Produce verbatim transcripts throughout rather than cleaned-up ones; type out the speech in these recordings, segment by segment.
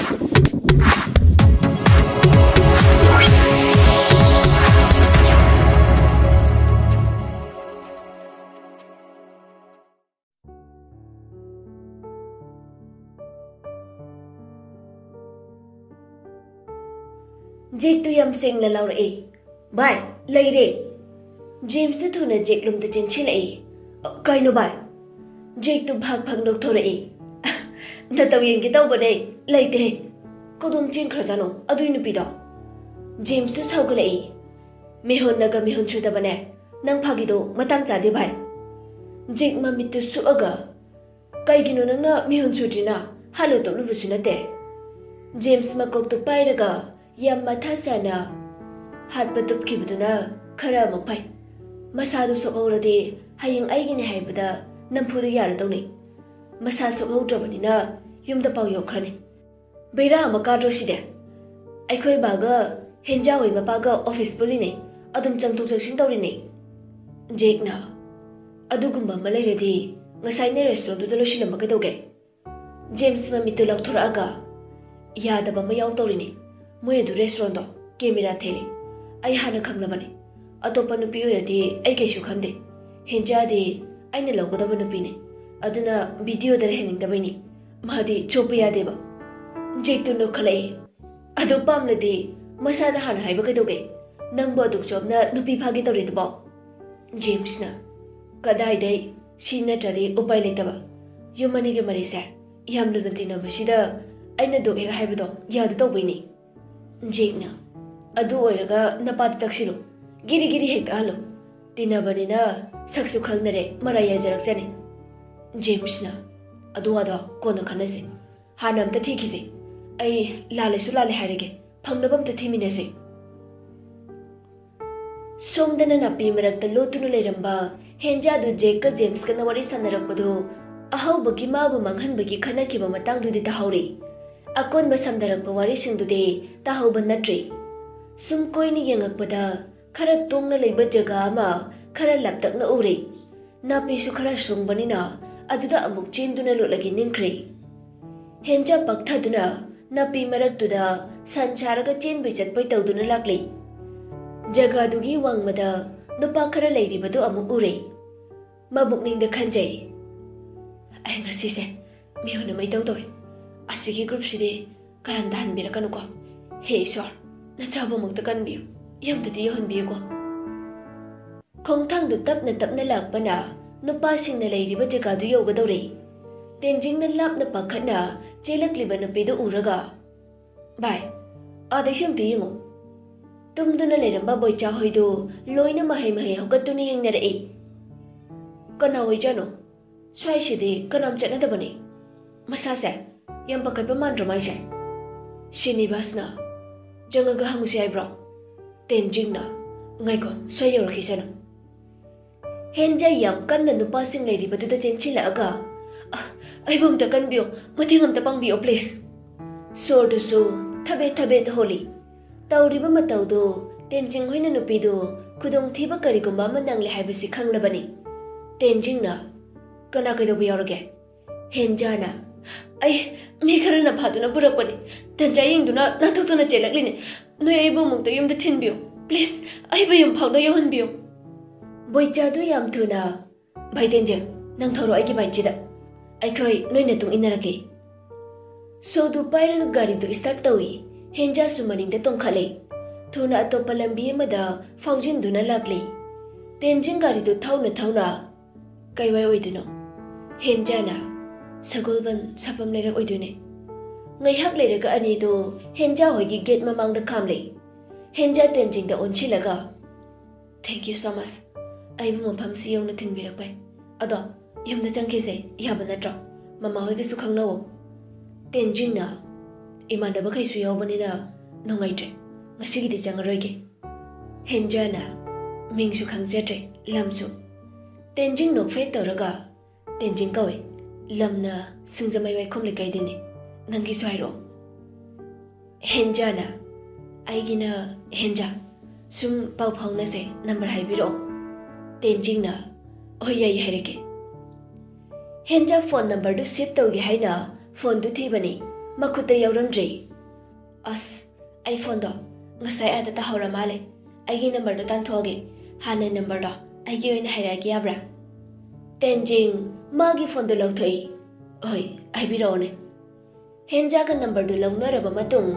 ꯖꯦꯛꯇꯨ ꯌꯥꯝ ꯁꯦꯡꯅ ꯂꯥꯎꯔꯛꯏ, "ꯚꯥꯏ, ꯂꯩꯔꯦ!" ꯖꯦꯝꯁꯇꯨ ꯊꯨꯅ ꯖꯦꯛ ꯂꯨꯝꯗ ꯆꯦꯟꯁꯤꯜꯂꯛꯏ꯫ "ꯀꯩꯅꯣ ꯚꯥꯏ?" ꯖꯦꯛꯇꯨ ꯚꯛ ꯚꯛ ꯅꯣꯛꯊꯣꯔꯛꯏ꯫ "ꯅꯇꯧ ꯌꯦꯡꯒꯦ ꯇꯧꯕꯅꯦ, ꯂꯩꯇꯦ꯫ ꯀꯗꯣꯝ ꯆꯦꯟꯈ꯭ꯔꯖꯥꯠꯅꯣ ꯑꯗꯨꯏ ꯅꯨꯄꯤꯗꯣ?" ꯖꯦꯝꯁꯇꯨ ꯁꯥꯎꯒꯠꯂꯛꯏ꯫ "ꯃꯤꯍꯨꯟꯅꯒ ꯃꯤꯍꯨꯟ ꯁꯨꯗꯕꯅꯦ, ꯅꯪ ꯐꯥꯒꯤꯗꯣ ꯃꯇꯥꯡ ꯆꯥꯗꯦ ꯚꯥꯏ꯫" ꯖꯦꯛ ꯃꯃꯤꯠꯇꯨ ꯁꯨꯛꯑꯒ, "ꯀꯩꯒꯤꯅꯣ ꯅꯪꯅ ꯃꯤꯍꯨꯟ ꯁꯨꯗ꯭ꯔꯤꯅ? ꯍꯥꯠꯂꯨ ꯇꯣꯛꯂꯨꯕꯁꯨ ꯅꯠꯇꯦ꯫" ꯖꯦꯝꯁ ꯃꯀꯣꯛꯇꯨ ꯄꯥꯏꯔꯒ ꯌꯥꯝ ꯃꯊꯥ ꯁꯥꯅ ꯍꯥꯠꯄ ꯇꯨꯞꯈꯤꯕꯗꯨꯅ ꯈꯔ ꯑꯃꯨꯛ ꯐꯩ꯫ ꯃꯁꯥꯗꯨ ꯁꯣꯛꯍꯧꯔꯗꯤ ꯍꯌꯦꯡ ꯑꯩꯒꯤꯅꯦ ꯍꯥꯏꯕꯗ ꯅꯝꯐꯨꯗ ꯌꯥꯔꯗꯧꯅꯤ꯫ ꯃꯁꯥ ꯁꯣꯛꯍꯧꯗ꯭ꯔꯕꯅꯤꯅ ꯌꯨꯝꯗ ꯄꯥꯎ ꯌꯧꯈ꯭ꯔꯅꯤ꯫ ꯕꯦꯔꯥ ꯑꯃ ꯀꯥꯗ꯭ꯔꯣ ꯁꯤꯗꯤ? ꯑꯩꯈꯣꯏ ꯕꯥꯒ ꯍꯦꯟꯖꯥ ꯍꯣꯏ ꯃꯄꯥꯒ ꯑꯣꯐꯤꯁ ꯄꯨꯜꯂꯤꯅꯦ, ꯑꯗꯨꯝ ꯆꯪꯊꯣꯛ ꯆꯪꯁꯤꯟ ꯇꯧꯔꯤꯅꯦ꯫ ꯖꯦꯛꯅ, "ꯑꯗꯨꯒꯨꯝꯕ ꯑꯃ ꯂꯩꯔꯗꯤ ꯉꯁꯥꯏꯅ ꯔꯦꯁꯇꯨꯔꯦꯟꯗꯨꯗ ꯂꯣꯏꯁꯤꯜꯂꯝꯕ ꯀꯩꯗꯧꯒꯦ?" ꯖꯦꯝꯁ ꯃꯃꯤꯠꯇꯨ ꯂꯥꯎꯊꯣꯔꯛꯑꯒ, "ꯌꯥꯗꯕ ꯑꯃ ꯌꯥꯎ ꯇꯧꯔꯤꯅꯦ꯫ ꯃꯣꯏ ꯑꯗꯨ ꯔꯦꯁꯇꯨꯔꯦꯟꯗꯣ ꯀꯦꯃꯦꯔꯥ ꯊꯦꯠꯂꯤ꯫ ꯑꯩ ꯍꯥꯟꯅ ꯈꯪꯂꯕꯅꯤ꯫ ꯑꯇꯣꯞꯄ ꯅꯨꯄꯤ ꯑꯣꯏꯔꯗꯤ ꯑꯩ ꯀꯩꯁꯨ ꯈꯟꯗꯦ꯫ ꯍꯦꯟꯖꯥꯗꯤ ꯑꯩꯅ ꯂꯧꯒꯗꯕ ꯅꯨꯄꯤꯅꯦ꯫ ꯑꯗꯨꯅ ꯚꯤꯗꯤꯑꯣꯗ ꯂꯩꯍꯟꯅꯤꯡꯗꯕꯩꯅꯤ꯫ ꯃꯥꯗꯤ ꯆꯣꯞꯄ ꯌꯥꯗꯦꯕ꯫" ꯖꯦꯛꯇꯨ ꯅꯣꯛꯈꯠꯂꯛꯏ꯫ "ꯑꯗꯨ ꯄꯥꯝꯂꯗꯤ ꯃꯁꯥꯗ ꯍꯥꯟꯅ ꯍꯥꯏꯕ ꯀꯩꯗꯧꯒꯦ? ꯅꯪꯕꯨ ꯑꯗꯨꯛ ꯆꯣꯞꯅ ꯅꯨꯄꯤ ꯐꯥꯒꯦ ꯇꯧꯔꯤꯗꯨꯕꯣ?" ꯖꯦꯝꯁꯅ, "ꯀꯗꯥꯏꯗꯩ? ꯁꯤ ꯅꯠꯇ꯭ꯔꯗꯤ ꯎꯄꯥꯏ ꯂꯩꯇꯕ꯫ ꯌꯨꯝ ꯑꯅꯤꯒꯤ ꯃꯔꯤꯁꯦ ꯌꯥꯝ ꯂꯨꯅ ꯇꯤꯟꯅꯕꯁꯤꯗ ꯑꯩꯅ ꯗꯨꯛ ꯍꯦꯛ ꯍꯥꯏꯕꯗꯣ ꯌꯥꯗ ꯇꯧꯕꯩꯅꯤ꯫" ꯖꯦꯛꯅ, "ꯑꯗꯨ ꯑꯣꯏꯔꯒ ꯅꯄꯥꯗ ꯇꯛꯁꯤꯜꯂꯨ꯫ ꯒꯤꯔꯤ ꯒꯤꯔꯤ ꯍꯦꯛ ꯇꯛꯍꯜꯂꯨ꯫ ꯇꯤꯟꯅꯕꯅꯤꯅ ꯁꯛꯁꯨ ꯈꯪꯅꯔꯦ, ꯃꯔꯥꯏ ꯌꯥꯏꯖꯔꯛꯆꯅꯤ꯫" ꯖꯦꯝꯁꯅ, "ꯑꯗꯨ ꯋꯥꯗꯣ ꯀꯣꯟꯅ ꯈꯟꯅꯁꯤ꯫ ꯍꯥꯟꯅ ꯑꯝꯇ ꯊꯤꯈꯤꯁꯤ꯫ ꯑꯩ ꯂꯥꯜꯂꯁꯨ ꯂꯥꯜꯂꯦ ꯍꯥꯏꯔꯒꯦ꯫ ꯐꯪꯅꯕ ꯑꯝꯇ ꯊꯤꯃꯤꯟꯅꯁꯤ꯫" ꯁꯣꯝꯗꯅ ꯅꯥꯄꯤ ꯃꯔꯛꯇ ꯂꯣꯠꯇꯨꯅ ꯂꯩꯔꯝꯕ ꯍꯦꯟꯖꯥꯗꯨ ꯖꯦꯛꯀ ꯖꯦꯝꯁꯀꯅ ꯋꯥꯔꯤ ꯁꯥꯟꯅꯔꯛꯄꯗꯨ ꯑꯍꯧꯕꯒꯤ ꯃꯥꯕꯨ ꯃꯥꯡꯍꯟꯕꯒꯤ ꯈꯟꯅꯈꯤꯕ ꯃꯇꯥꯡꯗꯨꯗꯤ ꯇꯥꯍꯧꯔꯤ꯫ ꯑꯀꯣꯟꯕ ꯁꯝꯅꯔꯛꯄ ꯋꯥꯔꯤꯁꯤꯡꯗꯨꯗꯤ ꯇꯥꯍꯧꯕ ꯅꯠꯇ꯭ꯔꯤ꯫ ꯁꯨꯝ ꯀꯣꯏꯅ ꯌꯦꯡꯉꯛꯄꯗ ꯈꯔ ꯇꯣꯡꯅ ꯂꯩꯕ ꯖꯒꯥ ꯑꯃ ꯈꯔ ꯂꯥꯞꯇꯛꯅ ꯎꯔꯦ꯫ ꯅꯥꯄꯤꯁꯨ ꯈꯔ ꯁꯣꯡꯕꯅꯤꯅ ꯑꯗꯨꯗ ꯑꯃꯨꯛ ꯆꯦꯟꯗꯨꯅ ꯂꯣꯠꯂꯒꯦ ꯅꯤꯡꯈ꯭ꯔꯦ꯫ ꯍꯦꯟꯖꯥ ꯄꯛꯊꯗꯨꯅ ꯅꯥꯄꯤ ꯃꯔꯛꯇꯨꯗ ꯁꯟ ꯁꯥꯔꯒ ꯆꯦꯟꯕꯣꯏ ꯆꯠꯄꯣꯏ ꯇꯧꯗꯨꯅ ꯂꯥꯛꯂꯤ꯫ ꯖꯒꯥꯗꯨꯒꯤ ꯋꯥꯡꯃꯗ ꯅꯨꯄꯥ ꯈꯔ ꯂꯩꯔꯤꯕꯗꯨ ꯑꯃꯨꯛ ꯎꯔꯦ꯫ ꯃꯕꯨꯛꯅꯤꯡꯗ ꯈꯟꯖꯩ, "ꯑꯩ ꯉꯁꯤꯁꯦ ꯃꯤꯍꯨꯟ ꯑꯃ ꯏꯇꯧ ꯇꯧꯏ꯫ ꯑꯁꯤꯒꯤ ꯒ꯭ꯔꯨꯞꯁꯤꯗꯤ ꯀꯔꯟ ꯇꯥꯍꯟꯕꯤꯔꯛꯀꯅꯨꯀꯣ꯫ ꯍꯦ ꯏꯁꯣꯔ, ꯅꯆꯥꯕꯨꯃꯛꯇ ꯀꯟꯕꯤꯌꯨ, ꯌꯨꯝꯗꯗꯤ ꯌꯧꯍꯟꯕꯤꯌꯨꯀꯣ"꯫ ꯈꯣꯡꯊꯥꯡꯗꯨ ꯇꯞꯅ ꯇꯞꯅ ꯂꯥꯛꯄꯅ ꯅꯨꯄꯥꯁꯤꯡꯅ ꯂꯩꯔꯤꯕ ꯖꯒꯥꯗꯨ ꯌꯧꯒꯗꯧꯔꯦ꯫ ꯇꯦꯟꯖꯤꯡꯅ ꯂꯥꯞꯅ ꯄꯥꯈꯠꯅ ꯆꯦꯜꯂꯛꯂꯤꯕ ꯅꯨꯄꯤꯗꯨ ꯎꯔꯒ, "ꯚꯥꯏ, ꯑꯥꯗꯩꯁꯦ ꯑꯝꯇ ꯌꯦꯡꯉꯨ"꯫ ꯇꯨꯝꯗꯨꯅ ꯂꯩꯔꯝꯕ ꯕꯣꯏꯆꯥ ꯍꯣꯏꯗꯨ ꯂꯣꯏꯅ ꯃꯍꯩ ꯃꯍꯩ ꯍꯧꯒꯠꯇꯨꯅ ꯌꯦꯡꯅꯔꯛꯏ꯫ "ꯀꯅꯥ ꯑꯣꯏꯖꯥꯠꯅꯣ? ꯁ꯭ꯋꯥꯏꯁꯤꯗꯤ ꯀꯅꯥꯝ ꯆꯠꯅꯗꯕꯅꯤ꯫ ꯃꯁꯥꯁꯦ ꯌꯥꯝ ꯄꯥꯈꯠꯄ ꯃꯥꯟꯗ꯭ꯔꯣ ꯃꯥꯏꯁꯦ?" ꯁ꯭ꯔꯤꯅꯤꯕꯥꯁꯅ, "ꯆꯪꯉꯒ ꯍꯪꯉꯨꯁꯤ ꯍꯥꯏꯕ꯭ꯔꯣ?" ꯇꯦꯟꯖꯤꯡꯅ, "ꯉꯥꯏꯈꯣ, ꯁ꯭ꯋꯥꯏ ꯌꯧꯔꯛꯈꯤꯁꯅꯨ"꯫ ꯍꯦꯟꯖꯥꯏ ꯌꯥꯝ ꯀꯟꯅ ꯅꯨꯄꯥꯁꯤꯡ ꯂꯩꯔꯤꯕꯗꯨꯗ ꯆꯦꯟꯁꯤꯜꯂꯛꯑꯒ, "ꯑ, ꯑꯩꯕꯨ ꯑꯝꯇ ꯀꯟꯕꯤꯌꯨ, ꯃꯇꯦꯡ ꯑꯝꯇ ꯄꯥꯡꯕꯤꯌꯨ, ꯄ꯭ꯂꯤꯖ"꯫ ꯁꯣꯔꯗꯨꯁꯨ ꯊꯕꯦꯠ ꯊꯕꯦꯠ ꯍꯣꯜꯂꯤ꯫ ꯇꯧꯔꯤꯕ ꯃꯇꯧꯗꯨ ꯇꯦꯟꯖꯤꯡ ꯍꯣꯏꯅ ꯅꯨꯄꯤꯗꯨ ꯈꯨꯗꯣꯡꯊꯤꯕ ꯀꯔꯤꯒꯨꯝꯕ ꯑꯃ ꯅꯪꯂꯦ ꯍꯥꯏꯕꯁꯤ ꯈꯪꯂꯕꯅꯤ꯫ ꯇꯦꯟꯖꯤꯡꯅ, "ꯀꯅꯥ ꯀꯩꯗꯧꯕ ꯌꯥꯎꯔꯒꯦ?" ꯍꯦꯟꯖꯥꯅ, "ꯑꯩ ꯃꯤ ꯈꯔꯅ ꯐꯥꯗꯨꯅ ꯄꯨꯔꯛꯄꯅꯤ꯫ ꯇꯟꯖꯥ ꯌꯦꯡꯗꯨꯅ ꯅꯥꯟꯊꯣꯛꯇꯨꯅ ꯆꯦꯜꯂꯛꯂꯤꯅꯦ꯫ ꯅꯣꯏ ꯑꯩꯕꯨ ꯑꯃꯨꯛꯇ ꯌꯨꯝꯗ ꯊꯤꯟꯕꯤꯌꯨ꯫ ꯄ꯭ꯂꯤꯖ, ꯑꯩꯕꯨ ꯌꯨꯝ ꯐꯥꯎꯗ ꯌꯧꯍꯟꯕꯤꯌꯨ"꯫ ꯕꯣꯏꯆꯥꯗꯨ ꯌꯥꯝ ꯊꯨꯅ, "ꯚꯥꯏ ꯇꯦꯟꯖꯤꯡ, ꯅꯪ ꯊꯧꯔꯣ ꯑꯩꯒꯤ ꯕꯥꯏꯛꯁꯤꯗ꯫ ꯑꯩꯈꯣꯏ ꯅꯣꯏ ꯃꯇꯨꯡ ꯏꯟꯅꯔꯛꯀꯦ"꯫ ꯁꯣꯗꯨ ꯄꯥꯏꯔꯒ ꯒꯥꯔꯤꯗꯨ ꯁ꯭ꯇꯥꯔꯠ ꯇꯧꯏ꯫ ꯍꯦꯟꯖꯥꯁꯨ ꯃꯅꯤꯡꯗ ꯇꯣꯡꯈꯠꯂꯦ꯫ ꯊꯨꯅ ꯑꯇꯣꯞꯄ ꯂꯝꯕꯤ ꯑꯃꯗ ꯐꯥꯎꯖꯤꯟꯗꯨꯅ ꯂꯥꯛꯂꯦ꯫ ꯇꯦꯟꯖꯤꯡ ꯒꯥꯔꯤꯗꯨ ꯊꯧꯅ ꯊꯧꯅ ꯀꯩꯋꯥꯏ ꯑꯣꯏꯗꯣꯏꯅꯣ? ꯍꯦꯟꯖꯥꯅ, "ꯁꯒꯣꯜꯕꯟ ꯁꯥꯐꯝ ꯂꯩꯔꯛ ꯑꯣꯏꯗꯣꯏꯅꯦ"꯫ ꯉꯥꯏꯍꯥꯛ ꯂꯩꯔꯒ ꯑꯅꯤꯗꯨ ꯍꯦꯟꯖꯥ ꯍꯣꯏꯒꯤ ꯒꯦꯠ ꯃꯃꯥꯡꯗ ꯈꯥꯝꯂꯦ꯫ ꯍꯦꯟꯖꯥ ꯇꯦꯟꯖꯤꯡꯗ ꯑꯣꯟꯁꯤꯜꯂꯒ, "Thank you so much, ꯑꯩꯕꯨ ꯃꯐꯝꯁꯤ ꯌꯧꯅ ꯊꯤꯟꯕꯤꯔꯛꯄꯩ꯫ ꯑꯗꯣ ꯌꯨꯝꯗ ꯆꯪꯈꯤꯁꯦ, ꯌꯥꯕ ꯅꯠꯇ꯭ꯔꯣ? ꯃꯃꯥ ꯍꯣꯏꯒꯁꯨ ꯈꯪꯅꯧꯋꯣ"꯫ ꯇꯦꯟꯖꯤꯡꯅ, "ꯏꯃꯥꯟꯅꯕꯈꯩꯁꯨ ꯌꯥꯎꯕꯅꯤꯅ ꯅꯨꯡꯉꯥꯏꯇ꯭ꯔꯦ, ꯉꯁꯤꯒꯤꯗꯤ ꯆꯪꯉꯔꯣꯏꯒꯦ"꯫ ꯍꯦꯟꯖꯥꯅ, "ꯃꯤꯡꯁꯨ ꯈꯪꯖꯗ꯭ꯔꯦ, ꯂꯝꯁꯨ"꯫ ꯇꯦꯟꯖꯤꯡ ꯅꯣꯛꯐꯦꯠ ꯇꯧꯔꯒ, "ꯇꯦꯟꯖꯤꯡ ꯀꯧꯏ, ꯂꯝꯅ ꯁꯤꯡꯖꯃꯩ ꯋꯥꯏꯈꯣꯝ ꯂꯩꯀꯥꯏꯗꯤꯅꯦ, ꯅꯪꯒꯤꯁꯨ ꯍꯥꯏꯔꯛꯑꯣ"꯫ ꯍꯦꯟꯖꯥꯅ, "ꯑꯩꯒꯤꯅ ꯍꯦꯟꯖꯥ, ꯁꯨꯝ ꯄꯥꯎ ꯐꯥꯎꯅꯁꯦ, ꯅꯝꯕꯔ ꯍꯥꯏꯕꯤꯔꯛꯑꯣ"꯫ ꯇꯦꯟꯖꯤꯡꯅ, "ꯍꯣꯏ, ꯌꯥꯏ, ꯍꯥꯏꯔꯛꯀꯦ"꯫ ꯍꯦꯟꯖꯥ ꯐꯣꯟ ꯅꯝꯕꯔꯗꯨ ꯁꯦꯚ ꯇꯧꯒꯦ ꯍꯥꯏꯅ ꯐꯣꯟꯗꯨ ꯊꯤꯕꯅꯤ꯫ ꯃꯈꯨꯠꯇ ꯌꯥꯎꯔꯝꯗ꯭ꯔꯦ꯫ ꯑꯁ, ꯑꯩ ꯐꯣꯟꯗꯣ ꯉꯁꯥꯏ ꯑꯥꯗ ꯇꯥꯍꯧꯔ ꯃꯥꯜꯂꯦ꯫ ꯑꯩꯒꯤ ꯅꯝꯕꯔꯗꯣ ꯇꯥꯟꯊꯣꯛꯑꯒꯦ, ꯍꯥꯟꯅꯩ ꯅꯝꯕꯔꯗꯣ ꯑꯩꯒꯤ ꯑꯣꯏꯅ ꯍꯥꯏꯔꯛꯑꯒꯦ ꯌꯥꯕ꯭ꯔꯥ? ꯇꯦꯟꯖꯤꯡ ꯃꯥꯒꯤ ꯐꯣꯟꯗꯣ ꯂꯧꯊꯣꯛꯏ꯫ ꯍꯣꯏ, ꯍꯥꯏꯕꯤꯔꯛꯑꯣꯅꯦ꯫ ꯍꯦꯟꯖꯥꯒ ꯅꯝꯕꯔꯗꯨ ꯂꯧꯅꯔꯕ ꯃꯇꯨꯡ,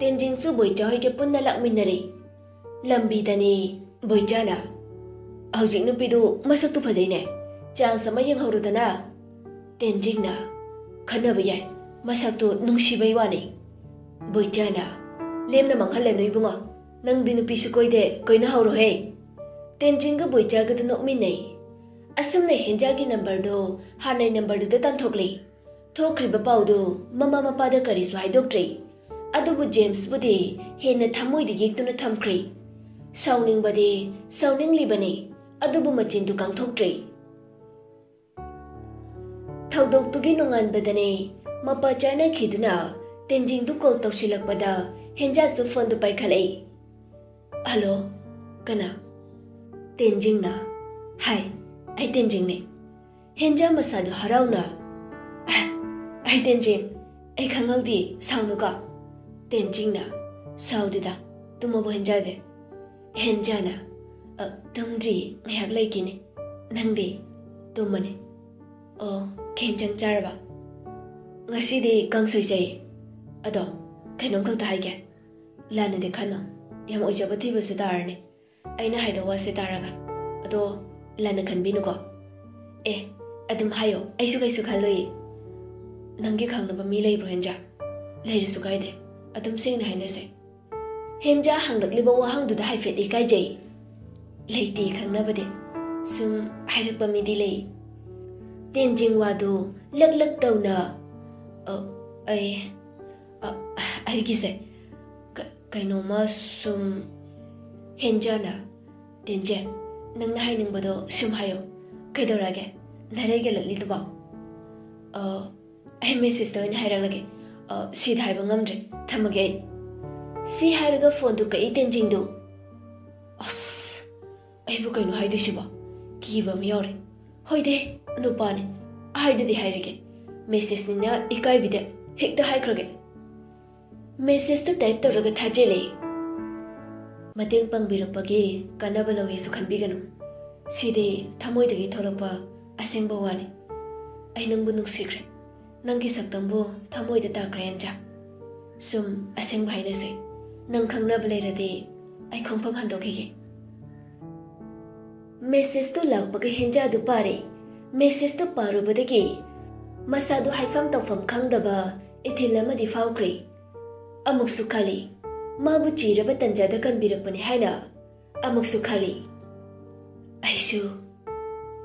ꯇꯦꯟꯖꯤꯡꯁꯨ ꯕꯣꯏꯆꯥ ꯍꯣꯏꯒ ꯄꯨꯟꯅ ꯂꯥꯛꯃꯤꯟꯅꯔꯦ꯫ ꯂꯝꯕꯤꯗꯅꯦ ꯕꯣꯏꯆꯥꯅ, "ꯍꯧꯖꯤꯛ ꯅꯨꯄꯤꯗꯨ ꯃꯁꯛꯇꯨ ꯐꯖꯩꯅꯦ, ꯆꯥꯟꯁ ꯑꯃ ꯌꯦꯡꯍꯧꯔꯨꯗꯅ?" ꯇꯦꯟꯖꯤꯡꯅ, "ꯈꯟꯅꯕ ꯌꯥꯏ, ꯃꯁꯛꯇꯨ ꯅꯨꯡꯁꯤꯕꯩ ꯋꯥꯅꯤ꯫" ꯕꯣꯏꯆꯥꯅ, "ꯂꯦꯝꯅ ꯃꯥꯡꯍꯜꯂꯅꯨ ꯏꯕꯨꯡꯉꯣ, ꯅꯪꯗꯤ ꯅꯨꯄꯤꯁꯨ ꯀꯣꯏꯗꯦ, ꯀꯣꯏꯅꯍꯧꯔꯣꯍꯦ꯫" ꯇꯦꯟꯖꯤꯡꯒ ꯕꯣꯏꯆꯥꯒꯗꯨ ꯅꯣꯛꯃꯤꯟꯅꯩ꯫ ꯑꯁꯨꯝꯅ ꯍꯦꯟꯖꯥꯒꯤ ꯅꯝꯕꯔꯗꯨ ꯍꯥꯟꯅꯩ ꯅꯝꯕꯔꯗꯨꯗ ꯇꯥꯟꯊꯣꯛꯂꯤ꯫ ꯊꯣꯛꯈ꯭ꯔꯤꯕ ꯄꯥꯎꯗꯨ ꯃꯃꯥ ꯃꯄꯥꯗ ꯀꯔꯤꯁꯨ ꯍꯥꯏꯗꯣꯛꯇ꯭ꯔꯤ꯫ ꯑꯗꯨꯕꯨ ꯖꯦꯝꯁꯄꯨꯗꯤ ꯍꯦꯟꯅ ꯊꯃꯣꯏꯗ ꯌꯦꯛꯇꯨꯅ ꯊꯝꯈ꯭ꯔꯦ꯫ ꯁꯥꯎꯅꯤꯡꯕꯗꯤ ꯁꯥꯎꯅꯤꯡꯂꯤꯕꯅꯤ, ꯑꯗꯨꯕꯨ ꯃꯆꯤꯟꯗꯨ ꯀꯥꯡꯊꯣꯛꯇ꯭ꯔꯦ꯫ ꯊꯧꯗꯣꯛꯇꯨꯒꯤ ꯅꯣꯡꯉꯥꯟꯕꯗꯅꯦ ꯃꯄꯥ ꯆꯥꯅꯈꯤꯗꯨꯅ ꯇꯦꯟꯖꯤꯡꯗꯨ ꯀꯣꯜ ꯇꯧꯁꯤꯜꯂꯛꯄꯗ ꯍꯦꯟꯖꯥꯁꯨ ꯐꯣꯟꯗꯨ ꯄꯥꯏꯈꯠꯂꯛꯏ꯫ "ꯍꯜꯂꯣ, ꯀꯅꯥ?" ꯇꯦꯟꯖꯤꯡꯅ, "ꯍꯥꯏ, ꯑꯩ ꯇꯦꯟꯖꯤꯡꯅꯦ꯫" ꯍꯦꯟꯖꯥ ꯃꯁꯥꯗꯨ ꯍꯔꯥꯎꯅ, "ꯑ, ꯑꯩ ꯇꯦꯟꯖꯤꯡ, ꯑꯩ ꯈꯪꯍꯧꯗꯦ, ꯁꯥꯎꯅꯨꯀꯣ꯫" ꯇꯦꯟꯖꯤꯡꯅ, "ꯁꯥꯎꯗꯦꯗ, ꯇꯨꯝꯃꯕꯣ ꯍꯦꯟꯖꯥꯗꯦ?" ꯍꯦꯟꯖꯥꯅ, "ꯑ, ꯇꯨꯝꯗ꯭ꯔꯤ, ꯉꯥꯏꯍꯥꯛ ꯂꯩꯈꯤꯅꯤ꯫" "ꯅꯪꯗꯤ?" "ꯇꯨꯝꯃꯅꯤ꯫" "ꯑꯣ, ꯀꯩ ꯍꯦꯟꯖꯥꯡ ꯆꯥꯔꯕ?" "ꯉꯁꯤꯗꯤ ꯀꯥꯡꯁꯣꯏ ꯆꯥꯏꯌꯦ꯫ ꯑꯗꯣ, ꯀꯩꯅꯣꯝ ꯈꯛꯇ ꯍꯥꯏꯒꯦ꯫ ꯂꯥꯟꯅꯗꯤ ꯈꯟꯅꯣ, ꯌꯥꯝ ꯑꯣꯏꯖꯕ ꯊꯤꯕꯁꯨ ꯇꯥꯔꯅꯤ ꯑꯩꯅ ꯍꯥꯏꯗꯣ ꯋꯥꯁꯦ ꯇꯥꯔꯒ꯫ ꯑꯗꯣ ꯂꯥꯟꯅ ꯈꯟꯕꯤꯅꯨꯀꯣ꯫ ꯑꯦ, ꯑꯗꯨꯝ ꯍꯥꯏꯌꯣ, ꯑꯩꯁꯨ ꯀꯩꯁꯨ ꯈꯜꯂꯣꯏꯌꯦ꯫ ꯅꯪꯒꯤ ꯈꯪꯅꯕ ꯃꯤ ꯂꯩꯕ꯭ꯔꯣ, ꯍꯦꯟꯖꯥ?" "ꯂꯩꯔꯁꯨ ꯀꯥꯏꯗꯦ, ꯑꯗꯨꯝ ꯁꯦꯡꯅ ꯍꯥꯏꯅꯁꯦ꯫" ꯍꯦꯟꯖꯥ ꯍꯪꯂꯛꯂꯤꯕ ꯋꯥꯍꯪꯗꯨꯗ ꯍꯥꯏꯐꯦꯠ ꯏꯀꯥꯏꯖꯩ꯫ "ꯂꯩꯇꯦ ꯈꯪꯅꯕꯗꯤ, ꯁꯨꯝ ꯍꯥꯏꯔꯛꯄ ꯃꯤꯗꯤ ꯂꯩ꯫" ꯇꯦꯟꯖꯤꯡ ꯋꯥꯗꯨ ꯂꯛ ꯂꯛ ꯇꯧꯅ, "ꯑ, ꯑꯩ, ꯑ, ꯑꯩꯒꯤꯁꯦ ꯀ-, ꯀꯩꯅꯣꯝꯃ ꯁꯨꯝ꯫" ꯍꯦꯟꯖꯥꯅ, "ꯇꯦꯟꯖꯦ, ꯅꯪꯅ ꯍꯥꯏꯅꯤꯡꯕꯗꯣ ꯁꯨꯝ ꯍꯥꯏꯌꯣ꯫ ꯀꯩꯗꯧꯔꯒꯦ? ꯅꯔꯩ ꯒꯦꯜꯂꯛꯂꯤꯗꯨꯕꯣ?" "ꯑ, ꯑꯩ ꯃꯦꯁꯦꯖꯇ ꯑꯣꯏꯅ ꯍꯥꯏꯔꯛꯂꯒꯦ꯫ ꯑ, ꯁꯤꯗ ꯍꯥꯏꯕ ꯉꯝꯗ꯭ꯔꯦ꯫ ꯊꯝꯃꯒꯦ ꯑꯩ꯫" ꯁꯤ ꯍꯥꯏꯔꯒ ꯐꯣꯟꯗꯨ ꯀꯛꯏ ꯇꯦꯟꯖꯤꯡꯗꯨ꯫ "ꯑꯁ, ꯑꯩꯕꯨ ꯀꯩꯅꯣ ꯍꯥꯏꯗꯣꯏꯁꯤꯕꯣ? ꯀꯤꯕ ꯑꯃ ꯌꯥꯎꯔꯦ꯫ ꯍꯣꯏꯗꯦ, ꯅꯨꯄꯥꯅꯦ꯫ ꯍꯥꯏꯗꯗꯤ ꯍꯥꯏꯔꯒꯦ꯫ ꯃꯦꯁꯦꯖꯅꯤꯅ ꯏꯀꯥꯏꯕꯤꯗꯦ꯫ ꯍꯦꯛꯇ ꯍꯥꯏꯈ꯭ꯔꯒꯦ꯫ ꯃꯦꯁꯦꯖꯇꯨ ꯇꯥꯏꯞ ꯇꯧꯔꯒ ꯊꯥꯖꯤꯜꯂꯦ꯫ "ꯃꯇꯦꯡ ꯄꯥꯡꯕꯤꯔꯛꯄꯒꯤ ꯀꯥꯟꯅꯕ ꯂꯧꯋꯦꯁꯨ ꯈꯟꯕꯤꯒꯅꯨ꯫ ꯁꯤꯗꯤ ꯊꯃꯣꯏꯗꯒꯤ ꯊꯣꯛꯂꯛꯄ ꯑꯁꯦꯡꯕ ꯋꯥꯅꯤ꯫ ꯑꯩ ꯅꯪꯕꯨ ꯅꯨꯡꯁꯤꯈ꯭ꯔꯦ꯫ ꯅꯪꯒꯤ ꯁꯛꯇꯝꯕꯨ ꯊꯃꯣꯏꯗ ꯇꯥꯈ꯭ꯔꯦ, ꯑꯦꯟꯖꯥ꯫ ꯁꯨꯝ ꯑꯁꯦꯡꯕ ꯍꯥꯏꯅꯁꯦ꯫ ꯅꯪ ꯈꯪꯅꯕ ꯂꯩꯔꯗꯤ ꯑꯩ ꯈꯣꯡꯐꯝ ꯍꯟꯗꯣꯛꯈꯤꯒꯦ"꯫ ꯃꯦꯁꯦꯖꯇꯨ ꯂꯥꯛꯄꯒ ꯍꯦꯟꯖꯥꯗꯨ ꯄꯥꯔꯦ꯫ ꯃꯦꯁꯦꯖꯇꯨ ꯄꯥꯔꯨꯕꯗꯒꯤ ꯃꯁꯥꯗꯨ ꯍꯥꯏꯐꯝ ꯇꯧꯐꯝ ꯈꯪꯗꯕ ꯏꯊꯤꯜ ꯑꯃꯗꯤ ꯐꯥꯎꯈ꯭ꯔꯦ꯫ ꯑꯃꯨꯛꯁꯨ ꯈꯜꯂꯤ, ꯃꯥꯕꯨ ꯆꯤꯔꯕ ꯇꯟꯖꯥꯗ ꯀꯟꯕꯤꯔꯛꯄꯅꯤ ꯍꯥꯏꯅ꯫ ꯑꯃꯨꯛꯁꯨ ꯈꯜꯂꯤ, ꯑꯩꯁꯨ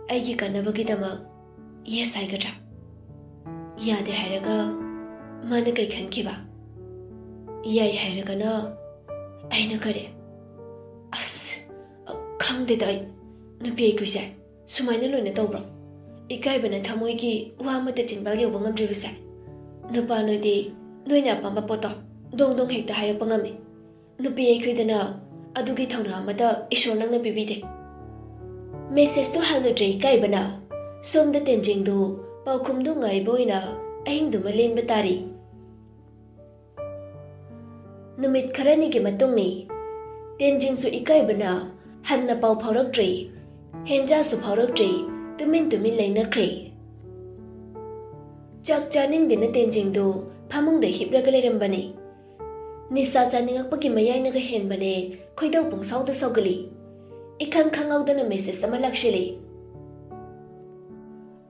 ꯑꯩꯒꯤ ꯀꯥꯟꯅꯕꯒꯤꯗꯃꯛ ꯌꯦꯁ ꯍꯥꯏꯒꯗ꯭ꯔꯥ? ꯌꯥꯗꯦ ꯍꯥꯏꯔꯒ ꯃꯥꯅ ꯀꯩ ꯈꯟꯈꯤꯕ? ꯌꯥꯏ ꯍꯥꯏꯔꯒꯅ ꯑꯩꯅ ꯀꯔꯤ? ꯑꯁ, ꯈꯪꯗꯦꯗ ꯑꯩ꯫ ꯅꯨꯄꯤ ꯑꯩꯈꯣꯏꯁꯦ ꯁꯨꯃꯥꯏꯅ ꯂꯣꯏꯅ ꯇꯧꯕ꯭ꯔꯣ? ꯏꯀꯥꯏꯕꯅ ꯊꯃꯣꯏꯒꯤ ꯋꯥ ꯑꯃꯠꯇ ꯆꯤꯟꯕꯥꯜ ꯌꯧꯕ ꯉꯝꯗ꯭ꯔꯤꯕꯁꯦ꯫ ꯅꯨꯄꯥ ꯅꯣꯏꯗꯤ ꯅꯣꯏꯅ ꯑꯄꯥꯝꯕ ꯄꯣꯠꯇꯣ ꯗꯣꯡ ꯗꯣꯡ ꯍꯦꯛꯇ ꯍꯥꯏꯔꯛꯄ ꯉꯝꯃꯤ꯫ ꯅꯨꯄꯤ ꯑꯩꯈꯣꯏꯗꯅ ꯑꯗꯨꯒꯤ ꯊꯧꯅꯥ ꯑꯃꯠꯇ ꯏꯁꯣꯔ ꯅꯪꯅ ꯄꯤꯕꯤꯗꯦ꯫ ꯃꯦꯁꯦꯖꯇꯨ ꯍꯜꯂꯨꯗ꯭ꯔꯦ ꯏꯀꯥꯏꯕꯅ꯫ ꯁꯣꯝꯗ ꯇꯦꯟꯖꯤꯡꯗꯨ ꯄꯥꯎꯈꯨꯝꯗꯨ ꯉꯥꯏꯕ ꯑꯣꯏꯅ ꯑꯍꯤꯡꯗꯨꯃ ꯂꯦꯟꯕ ꯇꯥꯔꯤ꯫ ꯅꯨꯃꯤꯠ ꯈꯔꯅꯤꯒꯤ ꯃꯇꯨꯡꯅꯤ꯫ ꯇꯦꯟꯖꯤꯡꯁꯨ ꯏꯀꯥꯏꯕꯅ ꯍꯟꯅ ꯄꯥꯎ ꯐꯥꯎꯔꯛꯇ꯭ꯔꯦ꯫ ꯍꯦꯟꯖꯥꯁꯨ ꯐꯥꯎꯔꯛꯇ꯭ꯔꯦ꯫ ꯇꯨꯃꯤꯟ ꯇꯨꯃꯤꯟ ꯂꯩꯅꯈ꯭ꯔꯦ꯫ ꯆꯥꯛ ꯆꯥꯅꯤꯡꯗꯦꯅ ꯇꯦꯟꯖꯤꯡꯗꯨ ꯐꯃꯨꯡꯗ ꯍꯤꯞꯂꯒ ꯂꯩꯔꯝꯕꯅꯤ꯫ ꯅꯤꯁꯥ ꯆꯥꯅꯤꯡꯉꯛꯄꯒꯤ ꯃꯌꯥꯏꯅꯒ ꯍꯦꯟꯕꯅꯦ, ꯈꯣꯏꯗꯧ ꯄꯨꯡꯁꯥꯎꯗ ꯁꯥꯎꯒꯠꯂꯤ꯫ ꯏꯈꯪ ꯈꯪꯍꯧꯗꯅ ꯃꯦꯁꯦꯖ ꯑꯃ ꯂꯥꯛꯁꯤꯜꯂꯤ꯫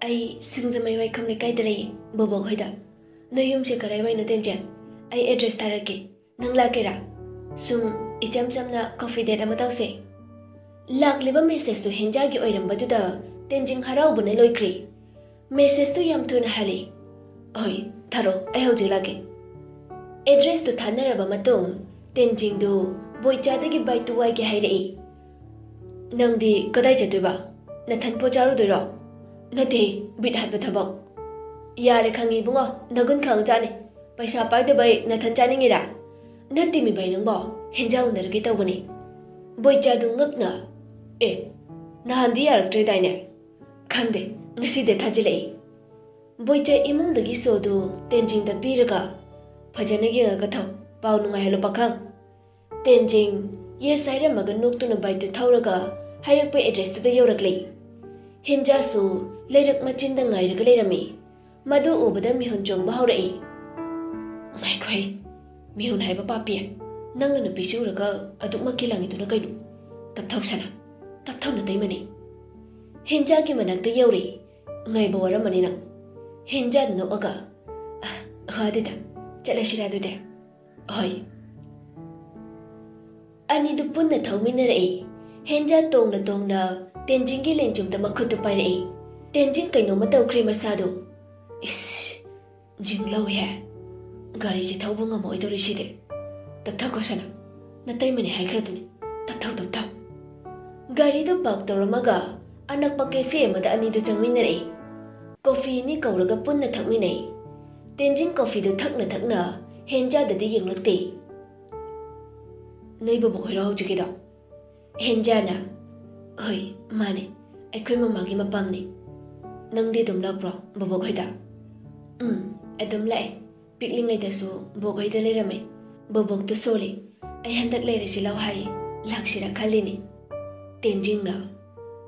"ꯑꯩ ꯁꯤꯡꯖꯃꯩ ꯋꯥꯏꯈꯣꯝ ꯂꯩꯀꯥꯏꯗ ꯂꯩꯌꯦ, ꯕꯣꯕꯣꯛ ꯍꯣꯏꯗ꯫ ꯅꯣꯏ ꯌꯨꯝꯁꯦ ꯀꯗꯥꯏꯋꯥꯏꯅꯣ ꯇꯦꯟꯖꯤꯡ? ꯑꯩ ꯑꯦꯗ꯭ꯔꯦꯁ ꯊꯥꯔꯛꯀꯦ, ꯅꯪ ꯂꯥꯛꯀꯦꯔꯥ?" ꯁꯨꯝ ꯏꯆꯝ ꯆꯝꯅ ꯀꯣꯐꯤ ꯗꯦꯠ ꯑꯃ ꯇꯧꯁꯦ꯫ ꯂꯥꯛꯂꯤꯕ ꯃꯦꯁꯦꯖꯇꯨ ꯍꯦꯟꯖꯥꯒꯤ ꯑꯣꯏꯔꯝꯕꯗꯨꯗ ꯇꯦꯟꯖꯤꯡ ꯍꯔꯥꯎꯕꯅ ꯂꯣꯏꯈ꯭ꯔꯦ꯫ ꯃꯦꯁꯦꯖꯇꯨ ꯌꯥꯝ ꯊꯨꯅ ꯍꯜꯂꯤ꯫ "ꯍꯣꯏ, ꯊꯥꯔꯣ, ꯑꯩ ꯍꯧꯖꯤꯛ ꯂꯥꯛꯀꯦ"꯫ ꯑꯦꯗ꯭ꯔꯦꯁꯇꯨ ꯊꯥꯅꯔꯕ ꯃꯇꯨꯡ ꯇꯦꯟꯖꯤꯡꯗꯨ ꯕꯣꯏꯆꯥꯗꯒꯤ ꯕꯥꯏ ꯇꯨ ꯋꯥꯏꯒꯦ ꯍꯥꯏꯔꯛꯏ꯫ "ꯅꯪꯗꯤ ꯀꯗꯥꯏ ꯆꯠꯇꯣꯏꯕ? ꯅꯊꯟ ꯄꯣꯠ ꯆꯥꯔꯨꯗꯣꯏꯔꯣ?" "ꯅꯠꯇꯦ, ꯕꯤꯠ ꯍꯥꯠꯄ ꯊꯕꯛ"꯫ "ꯌꯥꯔꯦ, ꯈꯪꯉꯤ ꯏꯕꯨꯡꯉꯣ, ꯅꯒꯨꯟ ꯈꯪꯖꯥꯅꯤ꯫ ꯄꯩꯁꯥ ꯄꯥꯏꯗꯕꯩ ꯅꯊꯟ ꯆꯥꯅꯤꯡꯉꯤꯔꯥ? ꯅꯠꯇꯦꯃꯤ ꯚꯥꯏ ꯅꯪꯕꯣ, ꯍꯦꯟꯖꯥꯡ ꯎꯅꯔꯨꯒꯦ ꯇꯧꯕꯅꯤ"꯫ ꯕꯣꯏꯆꯥꯗꯨ ꯉꯛꯅ, "ꯑꯦ, ꯅꯍꯥꯟꯗꯤ ꯌꯥꯔꯛꯇ꯭ꯔꯦꯗꯥꯏꯅꯦ?" "ꯈꯪꯗꯦ, ꯉꯁꯤꯗ ꯊꯥꯖꯤꯜꯂꯛꯏ"꯫ ꯕꯣꯏꯆꯥ ꯏꯃꯨꯡꯗꯒꯤ ꯁꯣꯗꯨ ꯇꯦꯟꯖꯤꯡꯗ ꯄꯤꯔꯒ, "ꯐꯖꯅ ꯌꯦꯡꯉꯒ ꯊꯧ, ꯄꯥꯎ ꯅꯨꯡꯉꯥꯏꯍꯜꯂꯨ ꯄꯥꯈꯪ"꯫ ꯇꯦꯟꯖꯤꯡ ꯌꯦꯁ ꯍꯥꯏꯔꯝꯃꯒ ꯅꯣꯛꯇꯨꯅ ꯕꯥꯏꯛꯇꯨ ꯊꯧꯔꯒ ꯍꯥꯏꯔꯛꯄ ꯑꯦꯗ꯭ꯔꯦꯁꯇꯨꯗ ꯌꯧꯔꯛꯂꯦ꯫ ꯍꯦꯟꯖꯥꯁꯨ ꯂꯩꯔꯛ ꯃꯆꯤꯟꯗ ꯉꯥꯏꯔꯒ ꯂꯩꯔꯝꯃꯤ꯫ ꯃꯗꯨ ꯎꯕꯗ ꯃꯤꯍꯨꯟ ꯆꯣꯡꯕ ꯍꯧꯔꯛꯏ꯫ "ꯉꯥꯏꯈꯣꯍꯦ, ꯃꯤꯍꯨꯟ ꯍꯥꯏꯕ ꯄꯥꯄꯤ, ꯅꯪꯅ ꯅꯨꯄꯤꯁꯤ ꯎꯔꯒ ꯑꯗꯨꯛꯃꯛꯀꯤ ꯂꯥꯡꯉꯤꯗꯨꯅ ꯀꯩꯅꯣ? ꯇꯞꯊꯧ ꯁꯅꯥ, ꯇꯞꯊꯧ ꯅꯇꯩꯃꯅꯦ"꯫ ꯍꯦꯟꯖꯥꯒꯤ ꯃꯅꯥꯛꯇ ꯌꯧꯔꯦ꯫ "ꯉꯥꯏꯕ ꯋꯥꯔꯝꯃꯅꯤ ꯅꯪ"꯫ ꯍꯦꯟꯖꯥ ꯅꯣꯛꯑꯒ, "ꯑ, ꯋꯥꯗꯦꯗ, ꯆꯠꯂꯁꯤꯔꯥ ꯑꯗꯨꯗꯤ?" "ꯍꯣꯏ"꯫ ꯑꯅꯤꯗꯨ ꯄꯨꯟꯅ ꯊꯧꯃꯤꯟꯅꯔꯛꯏ꯫ ꯍꯦꯟꯖꯥ ꯇꯣꯡꯅ ꯇꯣꯡꯅ ꯇꯦꯟꯖꯤꯡꯒꯤ ꯂꯦꯡꯖꯨꯝꯗ ꯃꯈꯨꯠꯇꯨ ꯄꯥꯏꯔꯛꯏ꯫ ꯇꯦꯟꯖꯤꯡ ꯀꯩꯅꯣꯝꯃ ꯇꯧꯈ꯭ꯔꯦ ꯃꯁꯥꯗꯨ꯫ "ꯏꯁ, ꯖꯤꯡ ꯂꯧꯏꯍꯦ꯫ ꯒꯥꯔꯤꯁꯤ ꯊꯧꯕ ꯉꯝꯃꯛꯑꯣꯏꯗꯧꯔꯤꯁꯤꯗꯤ꯫ ꯇꯞꯊꯈꯣ ꯁꯅꯥ, ꯅꯇꯩꯃꯅꯦ ꯍꯥꯏꯈ꯭ꯔꯗꯨꯅꯤ꯫ ꯇꯞꯊꯧ, ꯇꯞꯊꯧ"꯫ ꯒꯥꯔꯤꯗꯨ ꯄꯥꯔꯛ ꯇꯧꯔꯝꯃꯒ ꯑꯅꯛꯄ ꯀꯦꯐꯦ ꯑꯃꯗ ꯑꯅꯤꯗꯨ ꯆꯪꯃꯤꯟꯅꯔꯛꯏ꯫ ꯀꯣꯐꯤ ꯑꯅꯤ ꯀꯧꯔꯒ ꯄꯨꯟꯅ ꯊꯛꯃꯤꯟꯅꯩ꯫ ꯇꯦꯟꯖꯤꯡ ꯀꯣꯐꯤꯗꯨ ꯊꯛꯅ ꯊꯛꯅ ꯍꯦꯟꯖꯥꯗꯗꯤ ꯌꯦꯡꯂꯛꯇꯦ꯫ "ꯅꯣꯏ ꯕꯣꯕꯣꯛ ꯍꯣꯏꯔꯣ ꯍꯧꯖꯤꯛꯀꯤꯗꯣ?" ꯍꯦꯟꯖꯥꯅ, "ꯍꯣꯏ, ꯃꯥꯅꯦ, ꯑꯩꯈꯣꯏ ꯃꯃꯥꯒꯤ ꯃꯄꯥꯝꯅꯦ꯫ ꯅꯪꯗꯤ ꯑꯗꯨꯝ ꯂꯥꯛꯄ꯭ꯔꯣ ꯕꯣꯕꯣꯛ ꯍꯣꯏꯗ?" "ꯎꯝ, ꯑꯗꯨꯝ ꯂꯥꯛꯑꯦ꯫ ꯄꯤꯛꯂꯤꯉꯩꯗꯁꯨ ꯕꯣꯛ ꯍꯣꯏꯗ ꯂꯩꯔꯝꯃꯦ꯫ ꯕꯣꯕꯣꯛꯇꯨ ꯁꯣꯜꯂꯤ꯫ ꯑꯩ ꯍꯟꯗꯛ ꯂꯩꯔꯁꯤ ꯂꯥꯎ ꯍꯥꯏꯌꯦ, ꯂꯥꯛꯁꯤꯔꯥ ꯈꯜꯂꯤꯅꯤ"꯫ ꯇꯦꯟꯖꯤꯡꯅ,